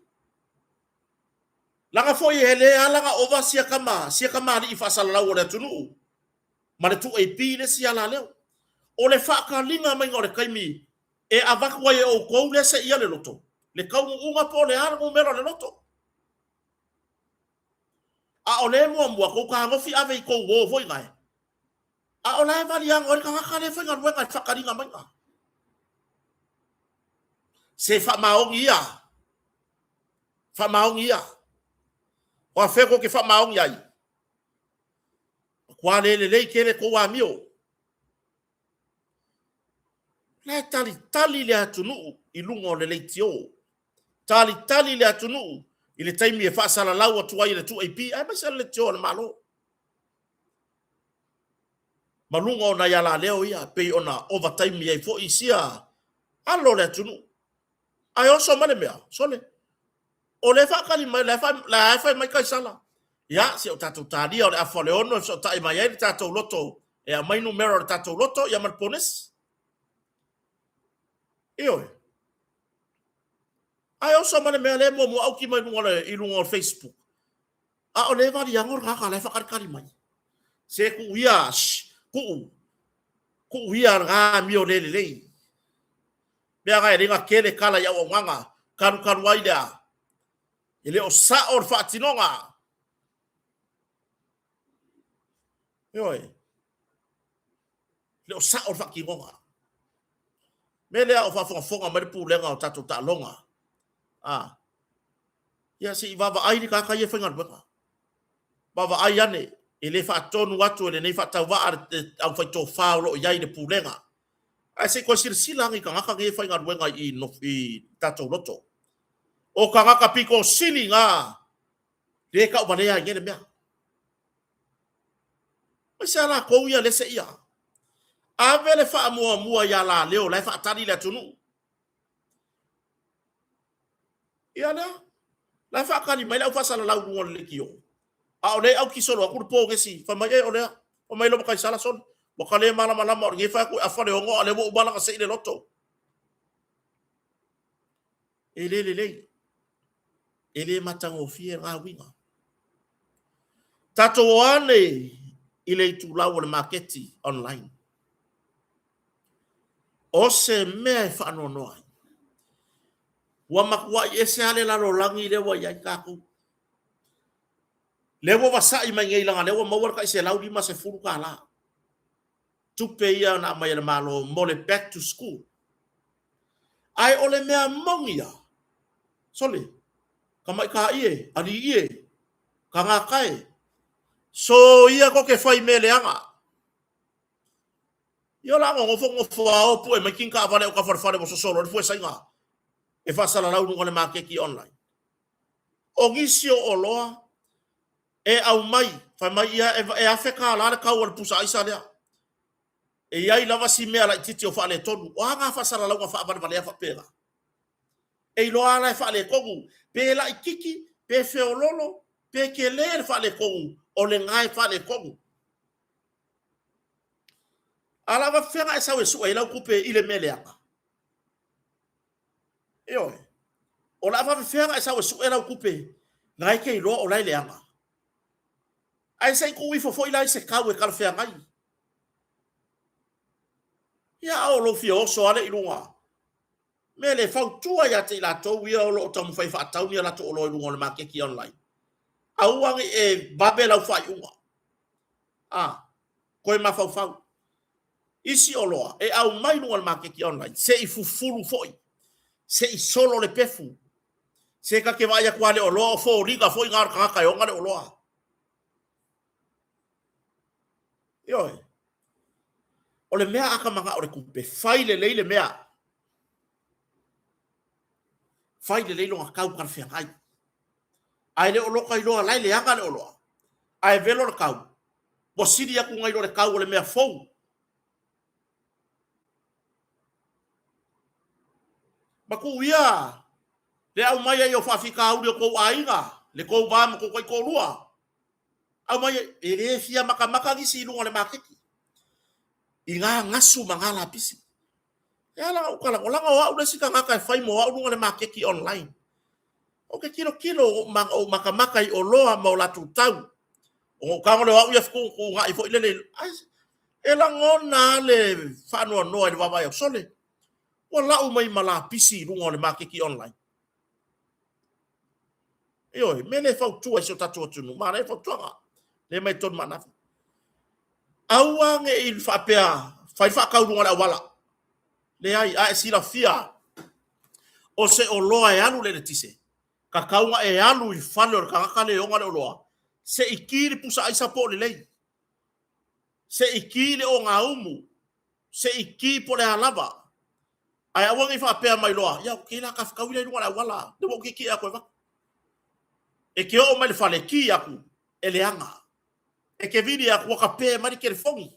Laga foi e le ala na ova sia kama, sia kamali'i faasalalau o le atunuu ma le 2AP le isi alaleo. O le faataliga maiga o le taimi e avatu ai e outou lea seia le loto, le taunuuga po o le a le numera o le loto. A o le muamua, tou fetagofi ave i tou uo foi nae. A o la e valiago ai le tagata lea e faigaluega i le faataliga maiga. Se faamaoni ia. Faamaoni ia. O afea tou te faamaoni ai? Matua le lelei tele tou amio. La e talitali le atunuu i luga o le leitio. Talitali le atunuu i le taimi e faasalalau atu ai e le 2AP aemaise le leitio a le Malo. Ma luga o nai alaleo ia pei ona ovataimi ai foi sia alo o le atunuu. Ae oso mai le mea, sole, o lea e faatali mai, la e fai mai Kaisala. Ia, se o tatou talia o le afa o le ono e fesootai mai ai le tatou loto, e aumai numera o le tatou loto, ia ma le ponesi. Ioe. Ae oso mai le mea lea e muamua auki mai i luga o le Facebook. A o lea e valiago le tagata la e faakalikali mai. Se tuu ia, shh, tuu, tuu ia lena amio le lelei. Mea na e le na tele tala i auaunaga, kalukalu ai lea. E le o sao le faatinoga. Ioe. Le o sao le faatinoga. Mea lea o faafogafoga mai le pulega o tatou taaloga. A. Ia se i vaavaai le tagata ia e faigaluega. Vaavaai ane, e le faatonu atu e lenei faatauvaa le aufaitofa o lo o i ai i le pulega. Ae se i toe silasila ane i tagata nei e faigaluega i i tatou loto. O tagata pito sili na le tauvalea ai nei le mea. Aemaise a latou ia le seia. Ave le faamuamua ia Laleo la e faatali le atunuu. Ia lea, la e faatali mai le au faasalalau i luga o le leitio. A o lea e auki solo atu le pogesi, fai mai, e o lea, fai mai loma Kaisara sole. Ua ka le malamalama o lenei fai atu e afa le ono, a o lea ua uma lana sei le loto. E le lelei. E le matagofie lena uiga. Tatou o ane i le itulau o le maketi online. O se mea e faanoanoa ai. Ua matuai ese lava le lalolagi lea ua i ai tatou. Lea ua vasai mai nei leaga lea ua maua le tai $150. Tupe ia na aumai e le Malo mo le back to school. Ae o le mea moni ia, sole, tamaitai e, alii e, tagata e, soia ko ke fai mea leaga. Ia o le a nonofo nofo a o pue mai kini taavale o ka falefale ua sosolo ai le fuesaiga e faasalalau i luga o le maketi online. O nisi o oloa e aumai, fai mai ia e $1000 le tau o le pusa aisa lea. E i ai lava si mea laitiiti o faaletonu. O a na faasalalauga faavalevalea faapena? E iloa lava la e faaletonu, pe laitiiti, pe feololo, pe tele le faaletonu, o lena e faaletonu. A o le a faapefea ona e sau e sue ai lau tupe i le mea leaga? Ioe. O le a faapefea ona e sau e sue lau tupe na e te iloa o la e leaga? Ae se i tuu ifo foi la i se tau e talafeagai. Ia, a o lou fia oso lava lea i luga. Mea lea e fautua ia te i latou ia o lo o taumafai e faatau ni a latou oloa i luga o le maketi online. Aua ne i e vave lau faaiuga. A, toe mafaufau. Isi oloa e aumai i luga o le maketi online, se i fufulu foi, se i solo le pefu, se ta te vaai atu lava i le oloa o foliga foi na o le tagata e ona le oloa. Ioe. O le mea a ta manao i le tupe, fai lelei le mea. Fai lelei lona tau talafeagai. Ae le o lota iloa la e leaga le oloa, ae velo le tau, ua sili atu nai lo le tau o le mea fou. Ma tuu ia le aumai ai o faafitauli o tou aiga, le tou va ma tou taitoalua, aumai ai, e le fia matamata nisi i luga o le maketi i na gasu ma na lapisi. E ala ona ou talanoa, leaga o au le isi tagata e fai mo au luga o le maketi online. Ou te tilotilo, ou matamata i oloa ma o latou tau. Ona ou tago lea o au ia fetuutuunai foi lele, ai, e lagona lava le faanoanoa i le vaavaai atu, sole, ua lau mai ma lapisi i luga o le maketi online. Ioe, mea lea e fautua i si o tatou atunuu, manaia fautuaga, lea mai totonu ma Anafa. Aua ne i faapea, fai faatau i luga o le auala. Leai, a e silafia o se oloa e alu i le eletise, tatau ona e alu i le fale o le tagata lea e ona le oloa, se i ki le pusa aisa po o lelei, se i ki le ogaumu, se i ki po o le a lava. Ae aua ne i faapea mai loa, ia ok la ta fetaui la i luga o le auala, lea ua ou tietie atu e avatu. E te oo mai i le fale, ki atu, e leaga. E te vili atu, ua tape mai le telefoni.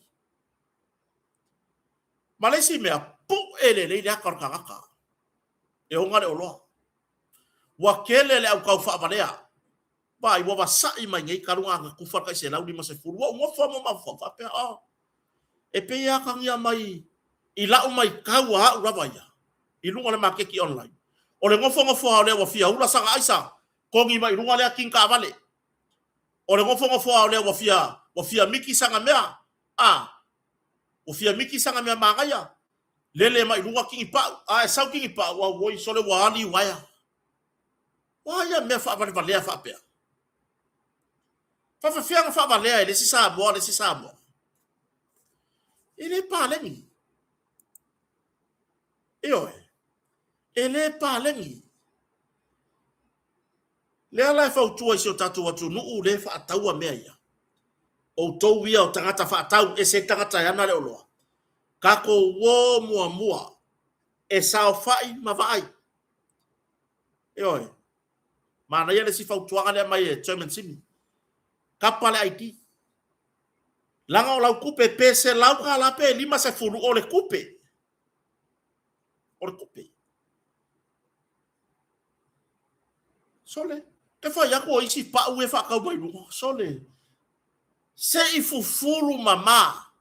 Ma le isi mea, pue lelei le ata o le tagata e ona le oloa. Ua tele le au tau faavalea. Vaai, ua vasai mai nei talu ona tufa le tai 150. Ua ou nofo lava ma mafaufau faapea, oh, e pei e atagia mai i lau maitau a au lava ia i luga o le maketi online. O le nofonofo lava o lea ua fia ula sana aisa, togi mai i luga lea kini taavale. O le nofonofo lava o lea ua fia, ua fia miki sana mea, a, ua fia miki sana mea manaia, lele mai i luga kini pau, a e sau kini pau, auoi, sole ua ali uaea. O a ia mea faavalevalea faapea? Faafefea ona faavalea e le isi Samoa le isi Samoa? E le paleni. Ioe, e le paleni. Lea la e fautua i si o tatou atunuu le faataua mea ia. Outou ia o tagata faatau, ese ai tagata e ana le oloa. Tatou o muamua e saofai ma vaai. Ioe. Manaia le isi fautuaga lea mai e Chairman Simi. Kapa le ID. Leaga o lau tupe pe $100 pe 50 o le tupe. O le tupe. Sole, te fai atu o isi pau e faatau mai luga. Sole, se i fufulu mama.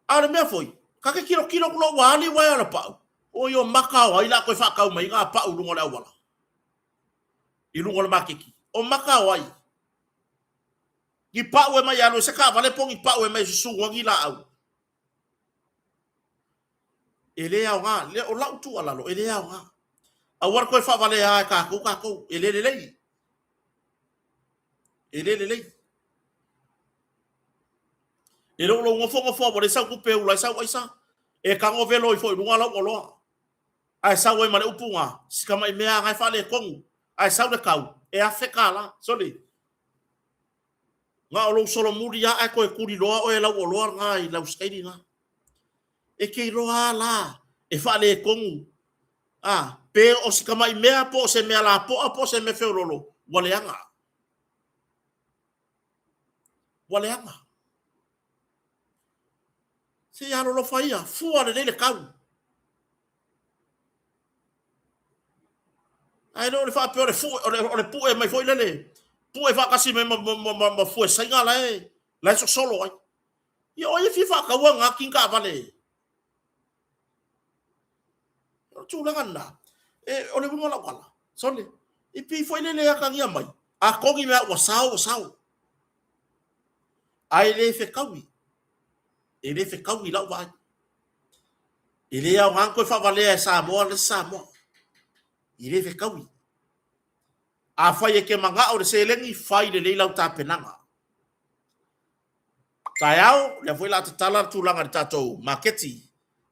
A o le mea foi, ta te tilotilo atu loa ua ali uaea o le pau, oi o maka o ai la toe faatau mai na pau i luga o le auala, i luga o le maketi. O maka o ai? Ni pau e mai alu e se taavale po o ni pau e mai susu ai ni laau. E le aoga. O lau tuualalo, e le aoga. Aua le toe faavalea e tatou tatou, e le lelei. E le lelei. E le o lou nofonofo ua leai sau tupe e ula ai sau aisa, e tago velo ifo i luga lau oloa. Ae sau ai ma le upu na, si tamai mea lava na e faaletonu, ae sau le tau, e $1,000. Sole, na o lou solomuli lava ae toe tuliloa oe e lau oloa lena i lau sikaili lena. E te iloa lava la e faaletonu, a, pe o si tamai mea po o se mea lapoa po o se mea feoloolo, ua leaga. Ua leaga. Se i alolofa ia, fua lelei le tau. Ae le o le faapea o le, fue, o le, o le pue mai foi lele, pue faatasi mai ma, ma, ma, ma fue saina la e, la e sosolo ai. Ia o ai e fia faataua na kini taavale? O le tulaga lena, e, o le uiga o lau tala, sole, e pei foi lele e atagia mai, a togi mea ua sao, ua sao. Ae le fetaui, e le fetaui i lau vaai. E le aoga ona toe faavalea e Samoa le isi Samoa. E le fetaui. Afai e te manao i le seleni, fai lelei lau tapenaga. Taeao, lea foi o le a tatala le tulaga i le tatou maketi.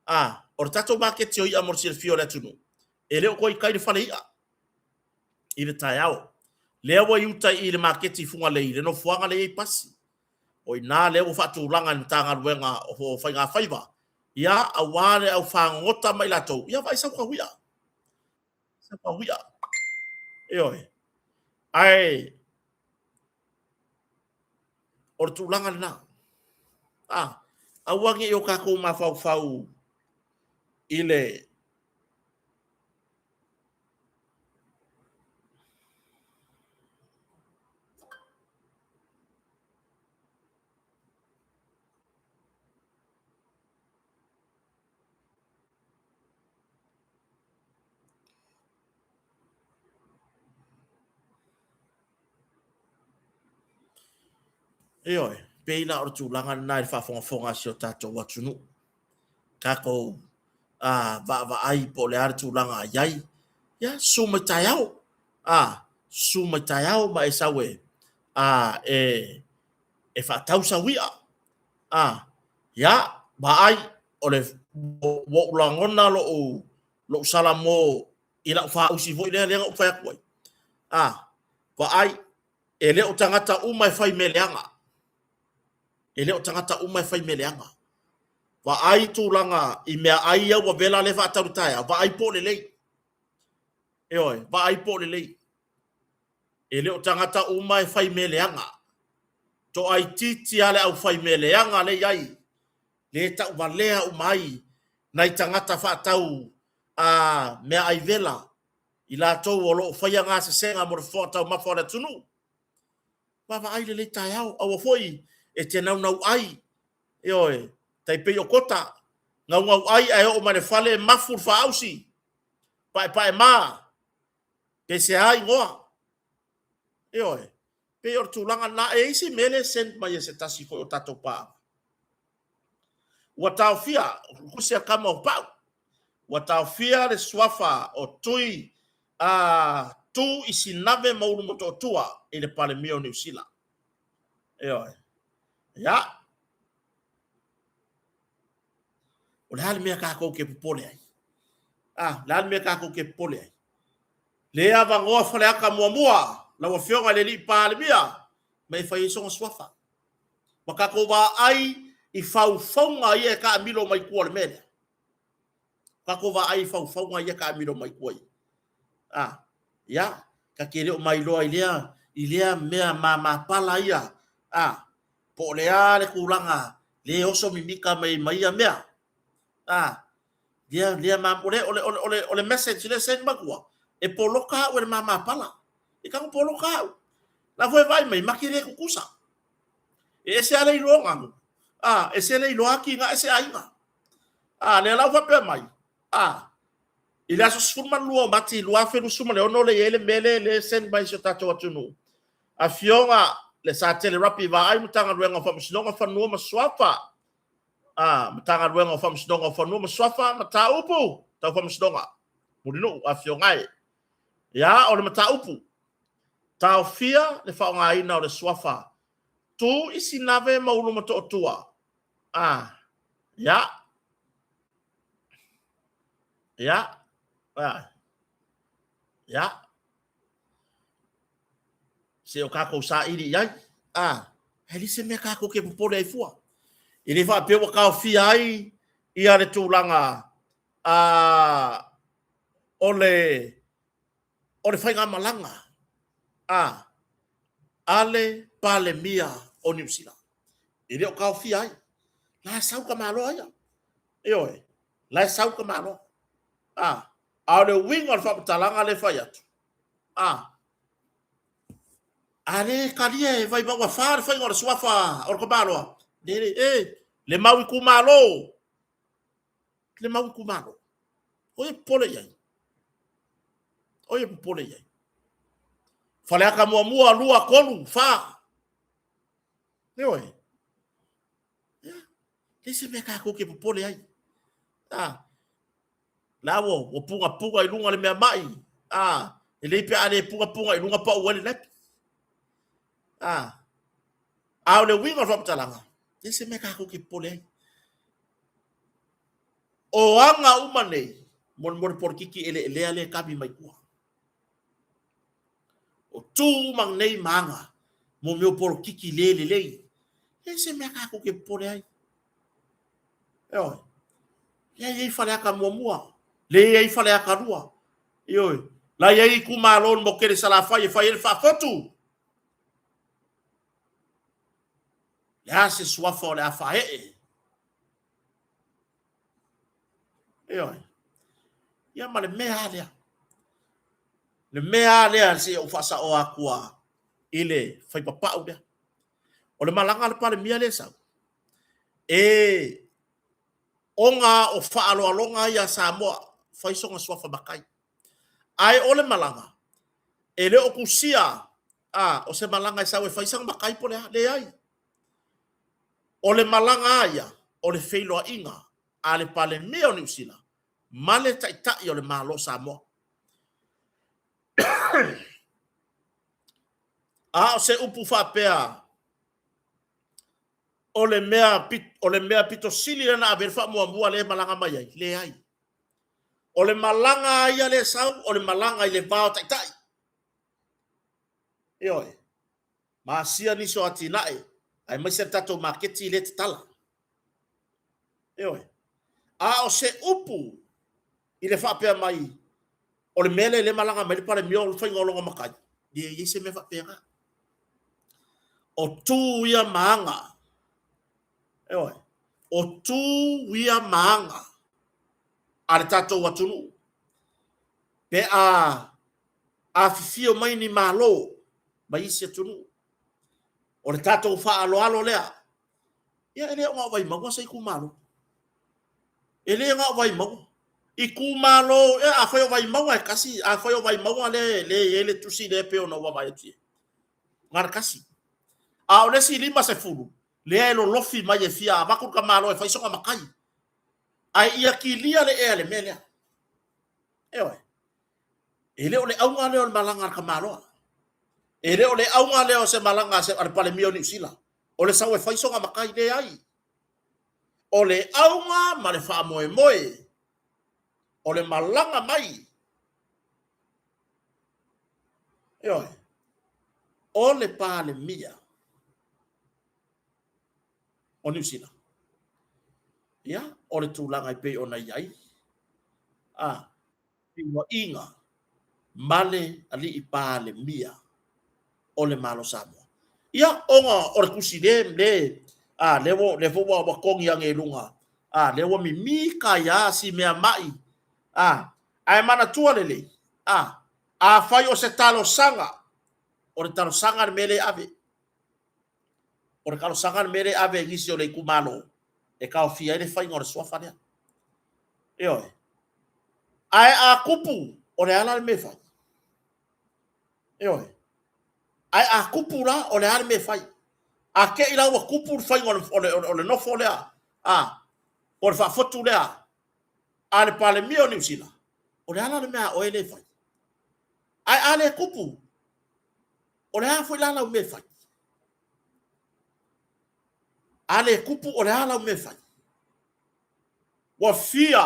A, o le tatou maketi o i'a mo le silafia o le atunuu, e le o toe i tai le fale i'a i le taeao. Lea ua i uta i i le maketi i Fugalei, i le nofoaga lea e i ai pasi. O i ina lea ua faatulaga e le Matagaluega o Faigafaiva, ia, aua le au fagogota ma i latou, ia vaai sau tau i'a. Sau tau i'a. Ioe. Ae o le tulaga lena. A, aua ne i o tatou mafaufau i le Ioe, pei la o le tulaga lena i le faafogafoga a si o tatou atunuu. Tatou vaavaai po o le a le tulaga i ai. Ia, susu mai taeao. A, susu mai taeao ma e sau e, a, e, e faatau sau i'a. A, ia, vaai, o le, ua ou lagona lou, lou salamo i lau faausi foi lea, lea na ou fai atu ai. A, vaai, e le o tagata uma e fai mea leaga. E le o tagata uma e fai mea leaga. Vaai tulaga i meaai ia ua vela lea e faatau i le taeao, vaai po o lelei. Ioe, vaai po o lelei. E le o tagata uma e fai mea leaga. Toaitiiti lava le aufai mea leaga lea e i ai, lea e tauvalea uma ai nai tagata faatau a meaai vela, i latou o lo o faia gasesega mo le fofoga taumafa o le atunuu. Vaavaai lelei taeao, aua foi e te naunau ai, ioe, tai pei o Kota, naunau ai ae oo mai le fale mafu le faausi, paepaema, pe se a igoa. Ioe, pei o le tulaga lena. E i ai isi mea lea e send mai e se tasi foi o tatou paaga. Ua taofia, tusi a tama o Pau, ua taofia le suafa o Tui a Tu i Sinave ma Ulumotootua i le Palemia o Niu Sila. Ioe. Ia. O le a le mea tatou te popole ai? A, le a le mea tatou te popole ai? Le avanoa Faleata muamua, lau Afioga i le Alii Palemia, ma e fai ai sona suafa. Ua tatou vaai i faufauga ia e taamilo mai tua o le mea lea. Ua tatou vaai i faufauga ia e taamilo mai tua ia. A, ia, ta te le o mailoa i lea, i lea mea mamapala ia, a, po o le a le tulaga le oso mimita mai ma ia mea. A, lea, lea ma, o le, o le, o le, o le message lea send matua, e poloka au e le mamapala. E tago poloka au. La foi vaai mai, ma te le tutusa. E ese lava le iloa ganu, a, ese le iloa atinae ese aiga. A, lea la ua faapea mai, a, i le aso 12 o Mati 2026 lea e i ai le mea lea lea e send mai i si o tatou atunuu. Afioga le Satele Rapi Vaai Matagaluega o Faamasinoga Fanua ma Suafa, a, Matagaluega o Faamasinoga o Fanua ma Suafa, Mataupu Tau Faamasinoga. Mulinuu, Afioga e. Ia, o le mataupu, taofia le faaaogaina o le suafa Tu i Sinave ma Ulumatootua. A, ia, ia, a, ia. Se o kākou saili i ai. A, e leai se mea kākou ke popole ai fua. E le faapea ua taofia ai ia le tulaga a, o le o le faigamalaga a a le Palemia o Niu Sila. E le o taofia ai. La e sau ka Malo a ia. Ioe, la e sau ka Malo. A, a o le uiga o le faamatalaga lea e fai atu, a, a le talia e Vaimauga 4 le faiga o le suafa o le tamaloa, le, le, e, le mau itumalo, le mau itumalo. O ia popole i ai. O ia popole i ai. Faleata muamua, lua, tolu, fa. Ioe. Ia, leai se mea tatou te popole ai. A, la ua, ua pugapuga i luga le mea mai. A, e lelei pe a le pugapuga i luga pau ai le nappy. A, a o le uiga o le faamatalaga, leai se mea tatou te popole ai. O aga uma nei, mo le polokiki eleelea lea e kami mai tua. O tu uma nei ma aga mo mea o polokiki le lelei. Leai se mea tatou te popole ai. Ioe. Lea e i ai Faleata muamua, lea e i ai Faleata lua. Ioe. La e i ai itumalo o Mokele Salafai e fai ai le faafotu. Le a se suafa o le a faaee? Ioe. Ia ma le mea lava lea. Le mea lava lea se i ou faasaoa atu i le faipapau lea. O le malaga a le Palemia lea e sau, e ona o faaaloaloga ia a Samoa, fai sona suafa matai. Ae o le malaga, e le o tusia a, o se malaga e sau e fai sana matai po o le a. Leai. O le malaga a ia, o le feiloaiga a le Palemia o Niu Sila ma le Taitai o le Malo o Samoa. A o se upu faapea, o le mea, o le mea pito sili lea na ave ai le faamuamua lea e malaga mai ai, leai. O le malaga a ia lea e sau, o le malaga i le va o Taitai. Ioe. Ma asia nisi o atinae, aemaise le tatou maketi lea e tatala. Ioe. A o se upu i le faapea mai, o le mea lea lea e malaga mai le Palemia o le faiga o lona matai, e leai se mea faapena. O tu ia ma aga. Ioe. O tu ia ma aga a le tatou atunuu pe a afifio mai ni Malo mai isi atunuu. O le tatou faaaloalo lea. Ia e le o na o Vaimauga se itumalo. E le na o Vaimauga. Itumalo, e afai o Vaimauga e tasi, afai o Vaimauga lea e i ai le tusi lea e pei ona ou vaavaai atu i ai. Na o le tasi. A o le isi 50, lea e lolofi mai e fia avatu le tamaloa e fai sona matai. Ae ia kilia le ea i le mea lea. Ioe. E le o le auga lea o le malaga a le tamaloa. E le o le auga lea o se malaga a le Palemia o Niu Sila, o le sau e fai sona matai. Leai. O le auga ma le faamoemoe o le malaga mai, ioe, o le Palemia o Niu Sila. Ia, o le tulaga e pei ona i ai, a, feiloaiga ma le Alii Palemia o le Malo Samoa. Ia, ona o le tusi le, le, a, lea ua, lea foi ua, ua togi ane i luga, a, lea ua mimita ai lava si mea mai, a, ae manatua lelei, a, afai o se talosaga, o le talosaga le mea lea e ave. O le talosaga le mea lea e ave i nisi o le itumalo e taofia ai le faiga o le suafa lea. Ioe. Ae a tupu, o le a la le mea e fai? Ioe. Ae a tupu la, o le a le mea e fai? A te i la ua tupu le faiga o le nofo lea, a, o le faafotu lea a le Palemia o Niu Sila, O le a la le mea a oe lea e fai? Ae a le kupu, o le a foi la lau mea e fai? A le kupu, o le a lau mea e fai? Ua fia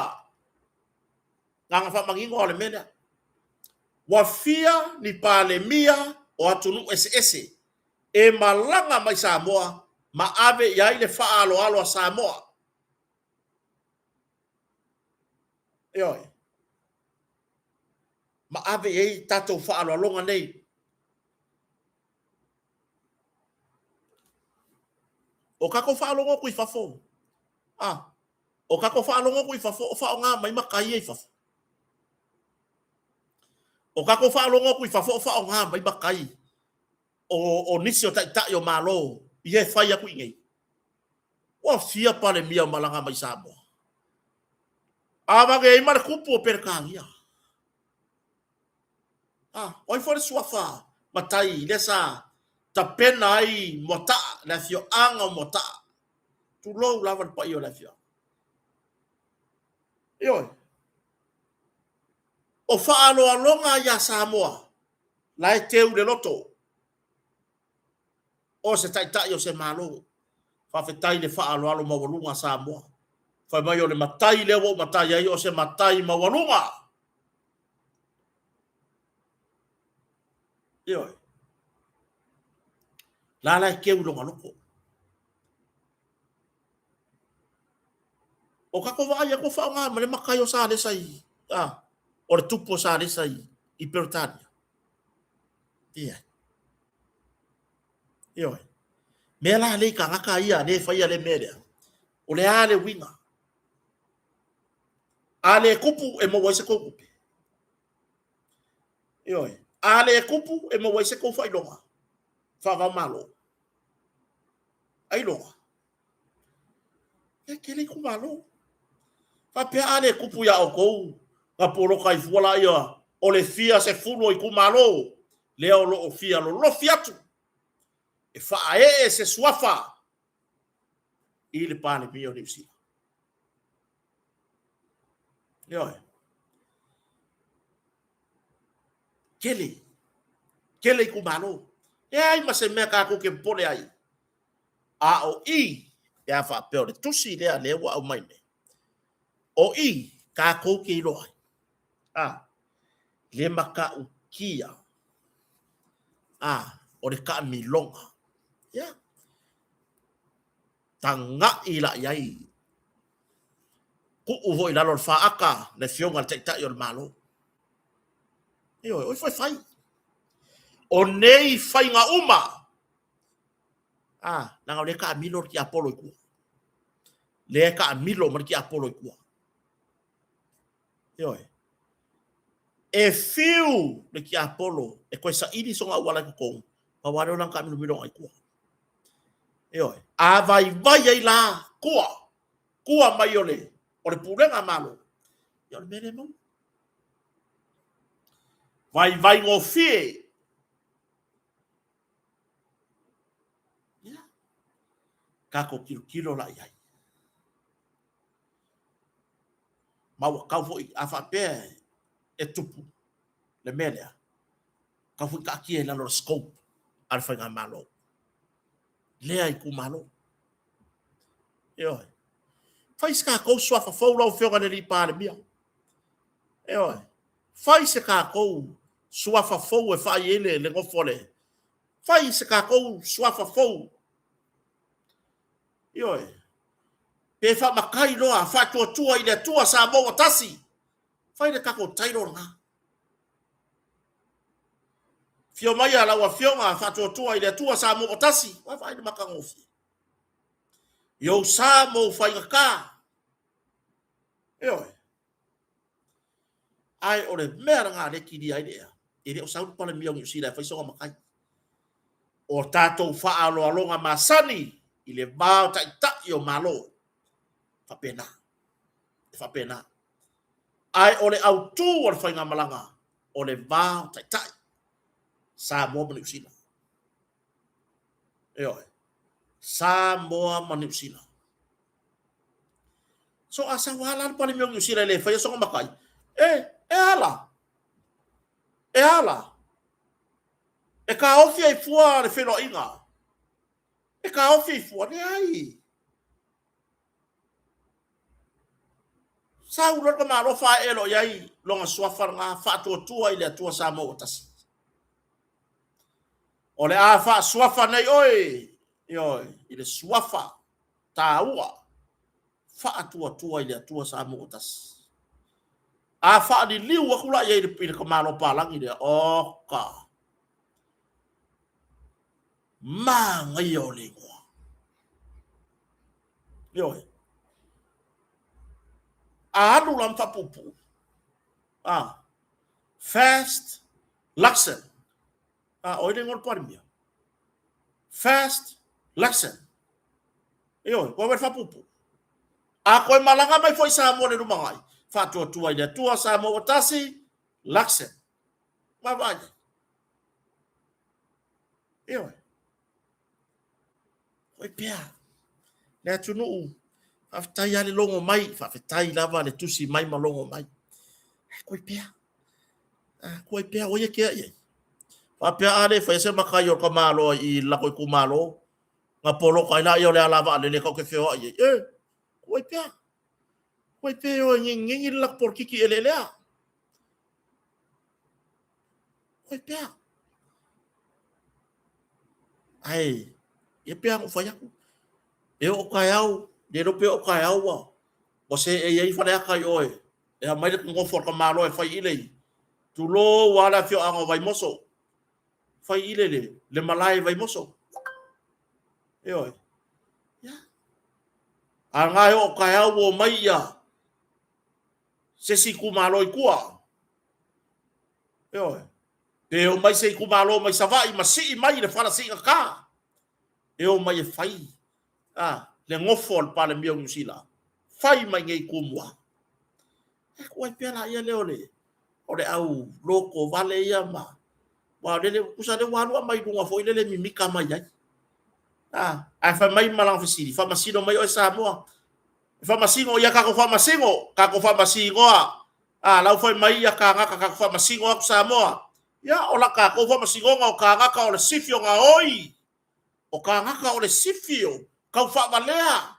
gaga faamanino o le mea lea. Ua fia ni Palemia o atunuu eseese e malaga mai Samoa ma ave i ai le faaaloalo a Samoa. Ioe. Ma ave i ai tatou faaaloaloga nei. O tatou faalogo atu i fafo, a, o tatou faalogo atu i fafo o faaaoga mai matai ia i fafo. O tatou faalogo atu i fafo o faaaoga mai matai o, o nisi o taitai o Malo ia e fai atu i inei. Ua fia Palemia o malaga mai Samoa. A vage ai ma le tupu o Peretania. A, o ai foi le suafa matai lea sa tapena ai Moataa, le afioaga o Moataa. Tulou lava le paia o le afioaga. Ioe. O faaaloaloga ia Samoa, la e teu le loto o se taitai o se Malo. Faafetai le faaaloalo maualuga a Samoa. Fai mai o le matai lea ua ou matai ai o se matai maualuga. Ioe. La la e teu i lona loto. O tatou vaai atu faaaoga ma le matai o Salesa i, a, o le tupu o Salesa i, i Peretania. Ia. Ioe. Mea la lei tagata ia le faia le mea lea. O le a le uiga. A le kupu e maua ai se tou tupe. Ioe. A le kupu e maua ai se tou faailoga. Faavao Malo. Ailoga. E tele itumalo. Faapea a le tupu ia outou na poloka ai fua laia o le fia sefulu o itumalo lea o lo o fia lolofi atu e faaee se suafa i le Palemia o Niu Sila. Ioe. Tele. Tele itumalo. Leai ma se mea tatou te popole ai. A o i, pe a faapea o le tusi lea lea ua aumai nei, o i tatou te iloa ai, a, le matautia, a, o le taamiloga. Ia, taga'i la i ai, tuu foi i lalo o le faata le Afioga i le Taitai o le Malo. Ioe, o ifo e fai. O nei faiga uma, a, leaga o lea e taamilo le tiapolo i tua. Lea e taamilo ma le tiapolo i tua. Ioe. E fiu le tiapolo e toe saili sona auala i totonu, pau lava lea o lana taamilomiloga i tua. Ioe. A vaivai ai la tua, tua mai o le, o le pulega a Malo, ia o le mea lea e maua. Vaivai gofie. Ia, tatou tilotilo la i ai. Ma ua tau foi, a faapea e tupu le mea lea, tau foi taatia i lalo o le scope a le faigamalo lea itumalo. Ioe. Fai se tatou suafa fou lau Afioga i le alii Palemia. Ioe. Fai se tatou suafa fou e fai ai le, le nofo a le... Fai se tatou suafa fou. Ioe. Pe faamatai loa, faatuatua i le Atua Samoa ua tasi. Fai le tatou title lena. Fio mai a lau Afioga faatuatua i le Atua Samoa ua tasi. Vaai le matagofie. I ou sa ma ou faigata. Ioe. Ae o le mea lena lea e kilia ai le ea, e le o sau le Palemia o Niu Sila e fai sona matai. O tatou faaaloaloga masani i le va o taitai o Malo, faapena, e faapena. Ae o le autu o le faigamalaga, o le va o taitai, Samoa ma Niu Sila. Ioe, Samoa ma Niu Sila. So a sau lava la le Palemia o Niu Sila e le faia sona matai, e E ala. E ala. E kaofi ai fua le feiloaiga. E kaofi ai fua. Leai. Sau loa le tamaloa faaee loa i ai lona suafa lena faatuatua i le Atua Samoa ua tasi. O le a faasuafa nei oe, ioe, i le suafa taua faatuatua i le Atua Samoa ua tasi. A faaliliu atu la i ai i le tamaloa palagi lea, oka! Manaia o le igoa. Ioe. A alu la ma faapuupuu, a, Fast Luxon. A, o ai le igoa o le Palemia? Fast Luxon. Ioe, ua le faapuupuu. A toe malaga mai foi Samoa i le lumanai, faatuatua i le Atua Samoa ua tasi, Luxon. Vaavaai ai. Ioe. Oi pea, le atunuu, faafetai lava le logo mai, faafetai lava le tusi mai ma logo mai. Ai, koe pea, koe pea, o ia kea i ai. Faapea a le faia se matai o le tamaloa i le latou itumalo, na poloka ai laia o le ala vaalele tatou te feoai ai. E, koe pea, koe pea e o e ngengingengi le latou polokiki eleelea. Koe pea. Ae, ia pei lava ona ou fai atu, e oo taeao, le iloa pe oo taeao ua, ua seei ai Faleata i o e aumai le nofo a le tamaloa e fai ile i, tulou lava le afioaga o Vaimoso, fai ile le, le malae i Vaimoso. Ioe. Ia. A na e oo taeao ua omai ia se isi itumalo i tua. Ioe. Pe omai se itumalo mai Savaii ma sii mai le fala siigatā e omai e fai a, le nofo a le Palemia o Niu Sila, fai mai nei i Tumua. E ku ai pea laia lea o le, o le au loto vale ia ma, aua o lele, tusa lea ua alu aumai luga foi lele mimita mai ai. A, ae fai mai ma lana fesili, faamasino mai oe Samoa. E faamasino ia tatou faamasino, tatou faamasinoa A la ua fai mai ia kānaka tatou faamasino atu Samoa. Ia, o la tatou faamasinoga o kānaka o le sifi o gaoi. O kānaka o le sifi o tau faavalea.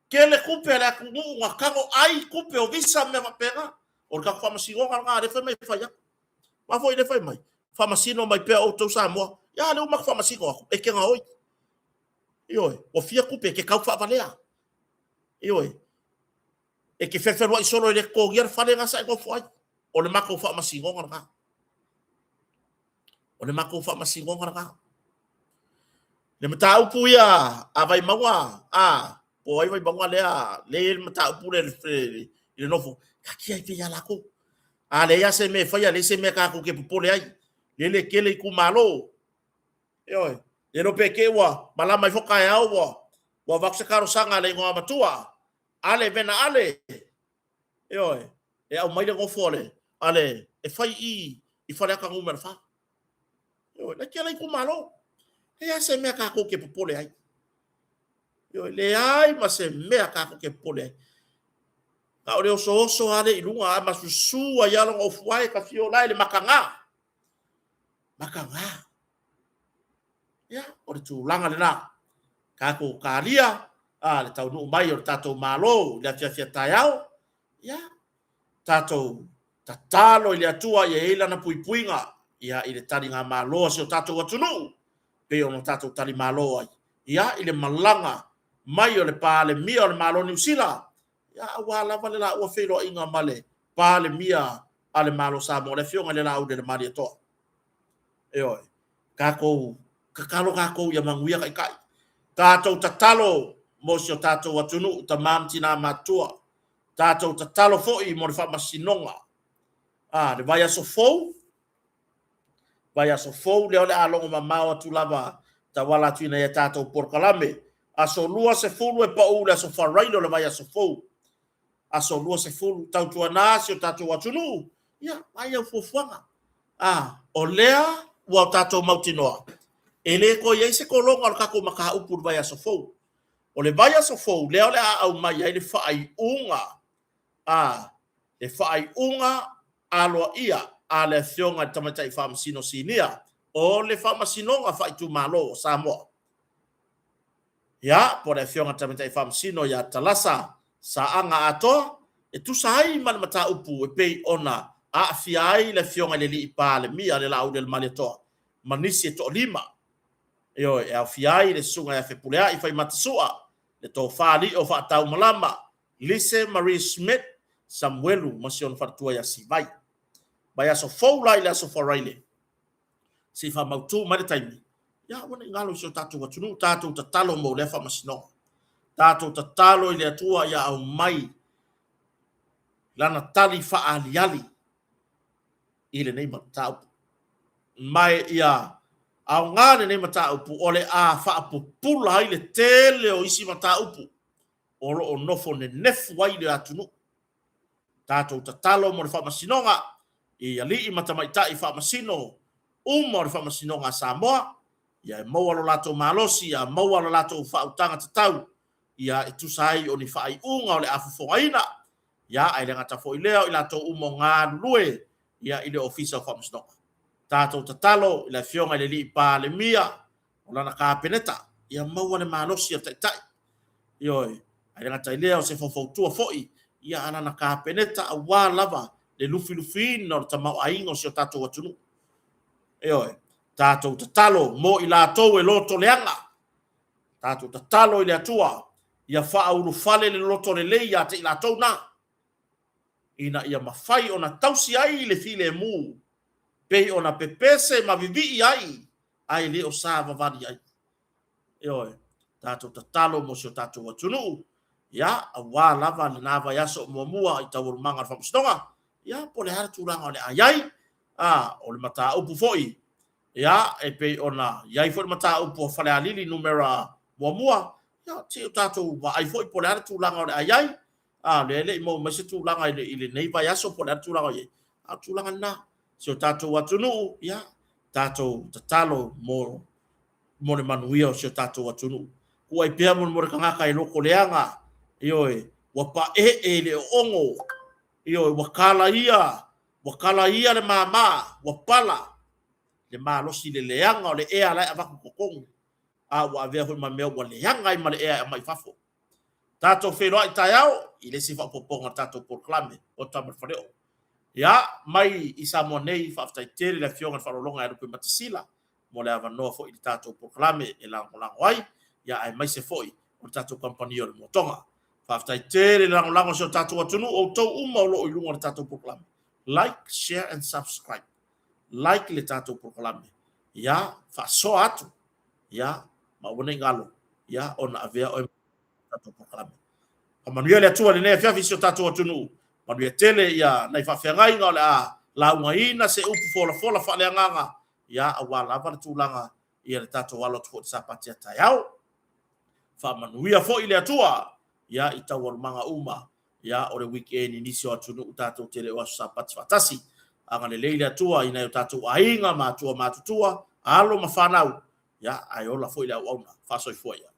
Tele tupe a le atunuu na tago ai tupe o visa ma mea faapena. O le tatou faamasinoga lena lea fai mai e fai atu. Aua foi lea fai mai, faamasino mai pea outou Samoa. Ia, lea ua matou faamasino atu, e te gaoi. Ioe, ua fia tupe e te tau faavalea. Ioe. E te felualuai solo e le totogia le fale lena sa e nofo ai. O le matou faamasinoga lena. O le matou faamasinoga lena. Le mataupu ia a Vaimauga, a, po o ai Vaimauga lea, lea e i ai le mataupu lea i le nofo, taatia ai pea ia latou. A leai lava se mea e faia, leai se mea tatou te popole ai. Lele tele itumalo. Ioe. Le iloa pe te i ua malama ifo taeao ua ua avatu se talosaga a le igoamatua. Ale vena ale. Ioe. E aumai le nofo a le a le e fai i i Faleata Nu.4. Ioe, laiti ala itumalo. Leai lava se mea tatou te popole ai. Ioe, leai ma se mea tatou te popole ai. Na o le osooso lava lea i luga, a masusu ai lava lona ofu ae ta fio la e le mataga. Mataga. Ia, o le tulaga lena. Tatou talia a, le taunuu mai o le tatou Malo i le afiafi a taeao. Ia, tatou tatalo i le Atua ia i ai lana puipuiga ia, i le taligamalo a si o tatou atunuu, pei ona tatou talimalo ai ia, i le malaga mai o le Palemia o le Malo o Niu Sila, ia, aua lava le laua feiloaiga ma le Palemia a le Malo o Samoa, le Afioga i le Laaulialemalietoa. Ioe. Tatou tatalo tatou ia manuia Taitai. Tatou tatalo mo si o tatou atunuu, tama ma tina matutua. Tatou tatalo foi mo le faamasinoga. A, le vaiaso fou, vaiaso fou lea o le a logo mamao atu lava tauala atu ina ia tatou polokalame. Aso 20 e pau le aso Faraile o le vaiaso fou. Aso 20, tautuana si o tatou atunuu, ia, vaai au fuafuaga. A, o lea ua tatou mautinoa, e le toe i ai se tologa o le tatou mataupu i le vaiaso fou. O le vaiaso fou lea o le a aumai ai le faaiuga, a, le faaiuga aloaia a le Afioga i le Tamaitai Faamasino Sinia o le Faamasinoga Faaitumalo o Samoa, ia, po o le Afioga i le Tamaitai Faamasino ia Talasa Saaga Atoa, e tusa ai ma le mataupu e pei ona aafia ai le Afioga i le Alii Palemia le Laaulialemalietoa ma nisi e toalima. Ioe, e aofia ai le Susuga ia Fepuleai Faimatasua, le Tofa Lio Faataumalama, Lise Marie Schmidt, Samuelu ma si ona faletua ia Sivai. Vaiaso fou la i le aso Faraile, se i faamautu mai le taimi, ia aua ne i galo i si o tatou atunuu, tatou tatalo mo lea faamasinoga. Tatou tatalo i le Atua ia aumai lana tali faaaliali i lenei mataupu. Ma ia aoga lenei mataupu o le a faapupula ai le tele o isi mataupu o lo o nofo nenefu ai le atunuu. Tatou tatalo mo le faamasinoga i alii ma tamaitai faamasino uma o le Faamasinoga a Samoa, ia e maua lo latou malosi, ia maua lo latou faautaga tatau, ia e tusa ai o ni faaiuga o le a fofogaina, ia ae le gata foi i lea o i latou uma o galulue ia i le Ofisa o Faamasinoga. Tatou tatalo i le Afioga i le Alii Palemia, o lana Kapeneta, ia maua le malosi o le Taitai. Ioe, ae le gata i lea o se faufautua foi ia a lana Kapeneta aua lava le lufilufiina o le tamaoaiga o si o tatou atunuu. Ioe, tatou tatalo mo i latou e loto leaga, tatou tatalo i le Atua ia faaulufale le loto lelei ia te i latou na, ina ia mafai ona tausi ai le filemu pei ona pepese ma vivii ai ae le o savavali ai. Ioe, tatou tatalo mo si o tatou atunuu, ia, aua lava lena vaiaso muamua i taualumaga o le Faamasinoga, ia, po o le a le tulaga o le a i ai, a, o le mataupu foi, ia, e pei ona i ai foi le mataupu a Falealili numera muamua, ia, se i o tatou vaai foi po o le a le tulaga o le a i ai, a, lea e le i maua mai se tulaga i lenei vaiaso po o le a le tulaga o i ai, a o le tulaga lena, si o tatou atunuu, ia, tatou tatalo mo mo le manuia o si o tatou atunuu. Kuai pea molemole tagata e loto leaga, ioe, ua paee i le oogo, ioe, ua kalaia, ua kalaia le mama, ua pala le malosi i le leaga o le ea la e avatu i totonu, a ua avea foi ma mea ua leaga ai ma le ea e aumai i fafo. Tatou feiloai taeao i le isi faaopoopoga o le tatou polokalame o Tama i le Faleoo. Ia, mai i Samoa nei, faafetai tele i le Afioga i le Faaaloaloga ia Lupematasila mo le avanoa foi i le tatou polokalame e lagolago ai, ia aemaise foi o le tatou kamupani o le Motoga. Faafetai tele le lagolago a si o tatou atunuu, outou uma o lo o i luga o le tatou polokalame. Like, share and subscribe. Like le tatou polokalame, ia faasoa atu, ia ma aua ne i galo, ia ona avea oe tatou polokalame. Faamanuia le Atua i lenei afiafi i si o tatou atunuu. Manuia tele ia nai faafeagaiga o le a laugaina se upu folafola faaleagaga, ia aua lava le tulaga ia le tatou alo atu foi i le Sapati a taeao. Faamanuia foi le Atua ia i taualumaga uma ia o le weekend i nisi o atunuu tatou te le o aso Sapati faatasi. Agalelei le Atua i nai o tatou aiga, matua matutua, alo ma fanau, ia ae ola foi le auauna. Faasoifua ia.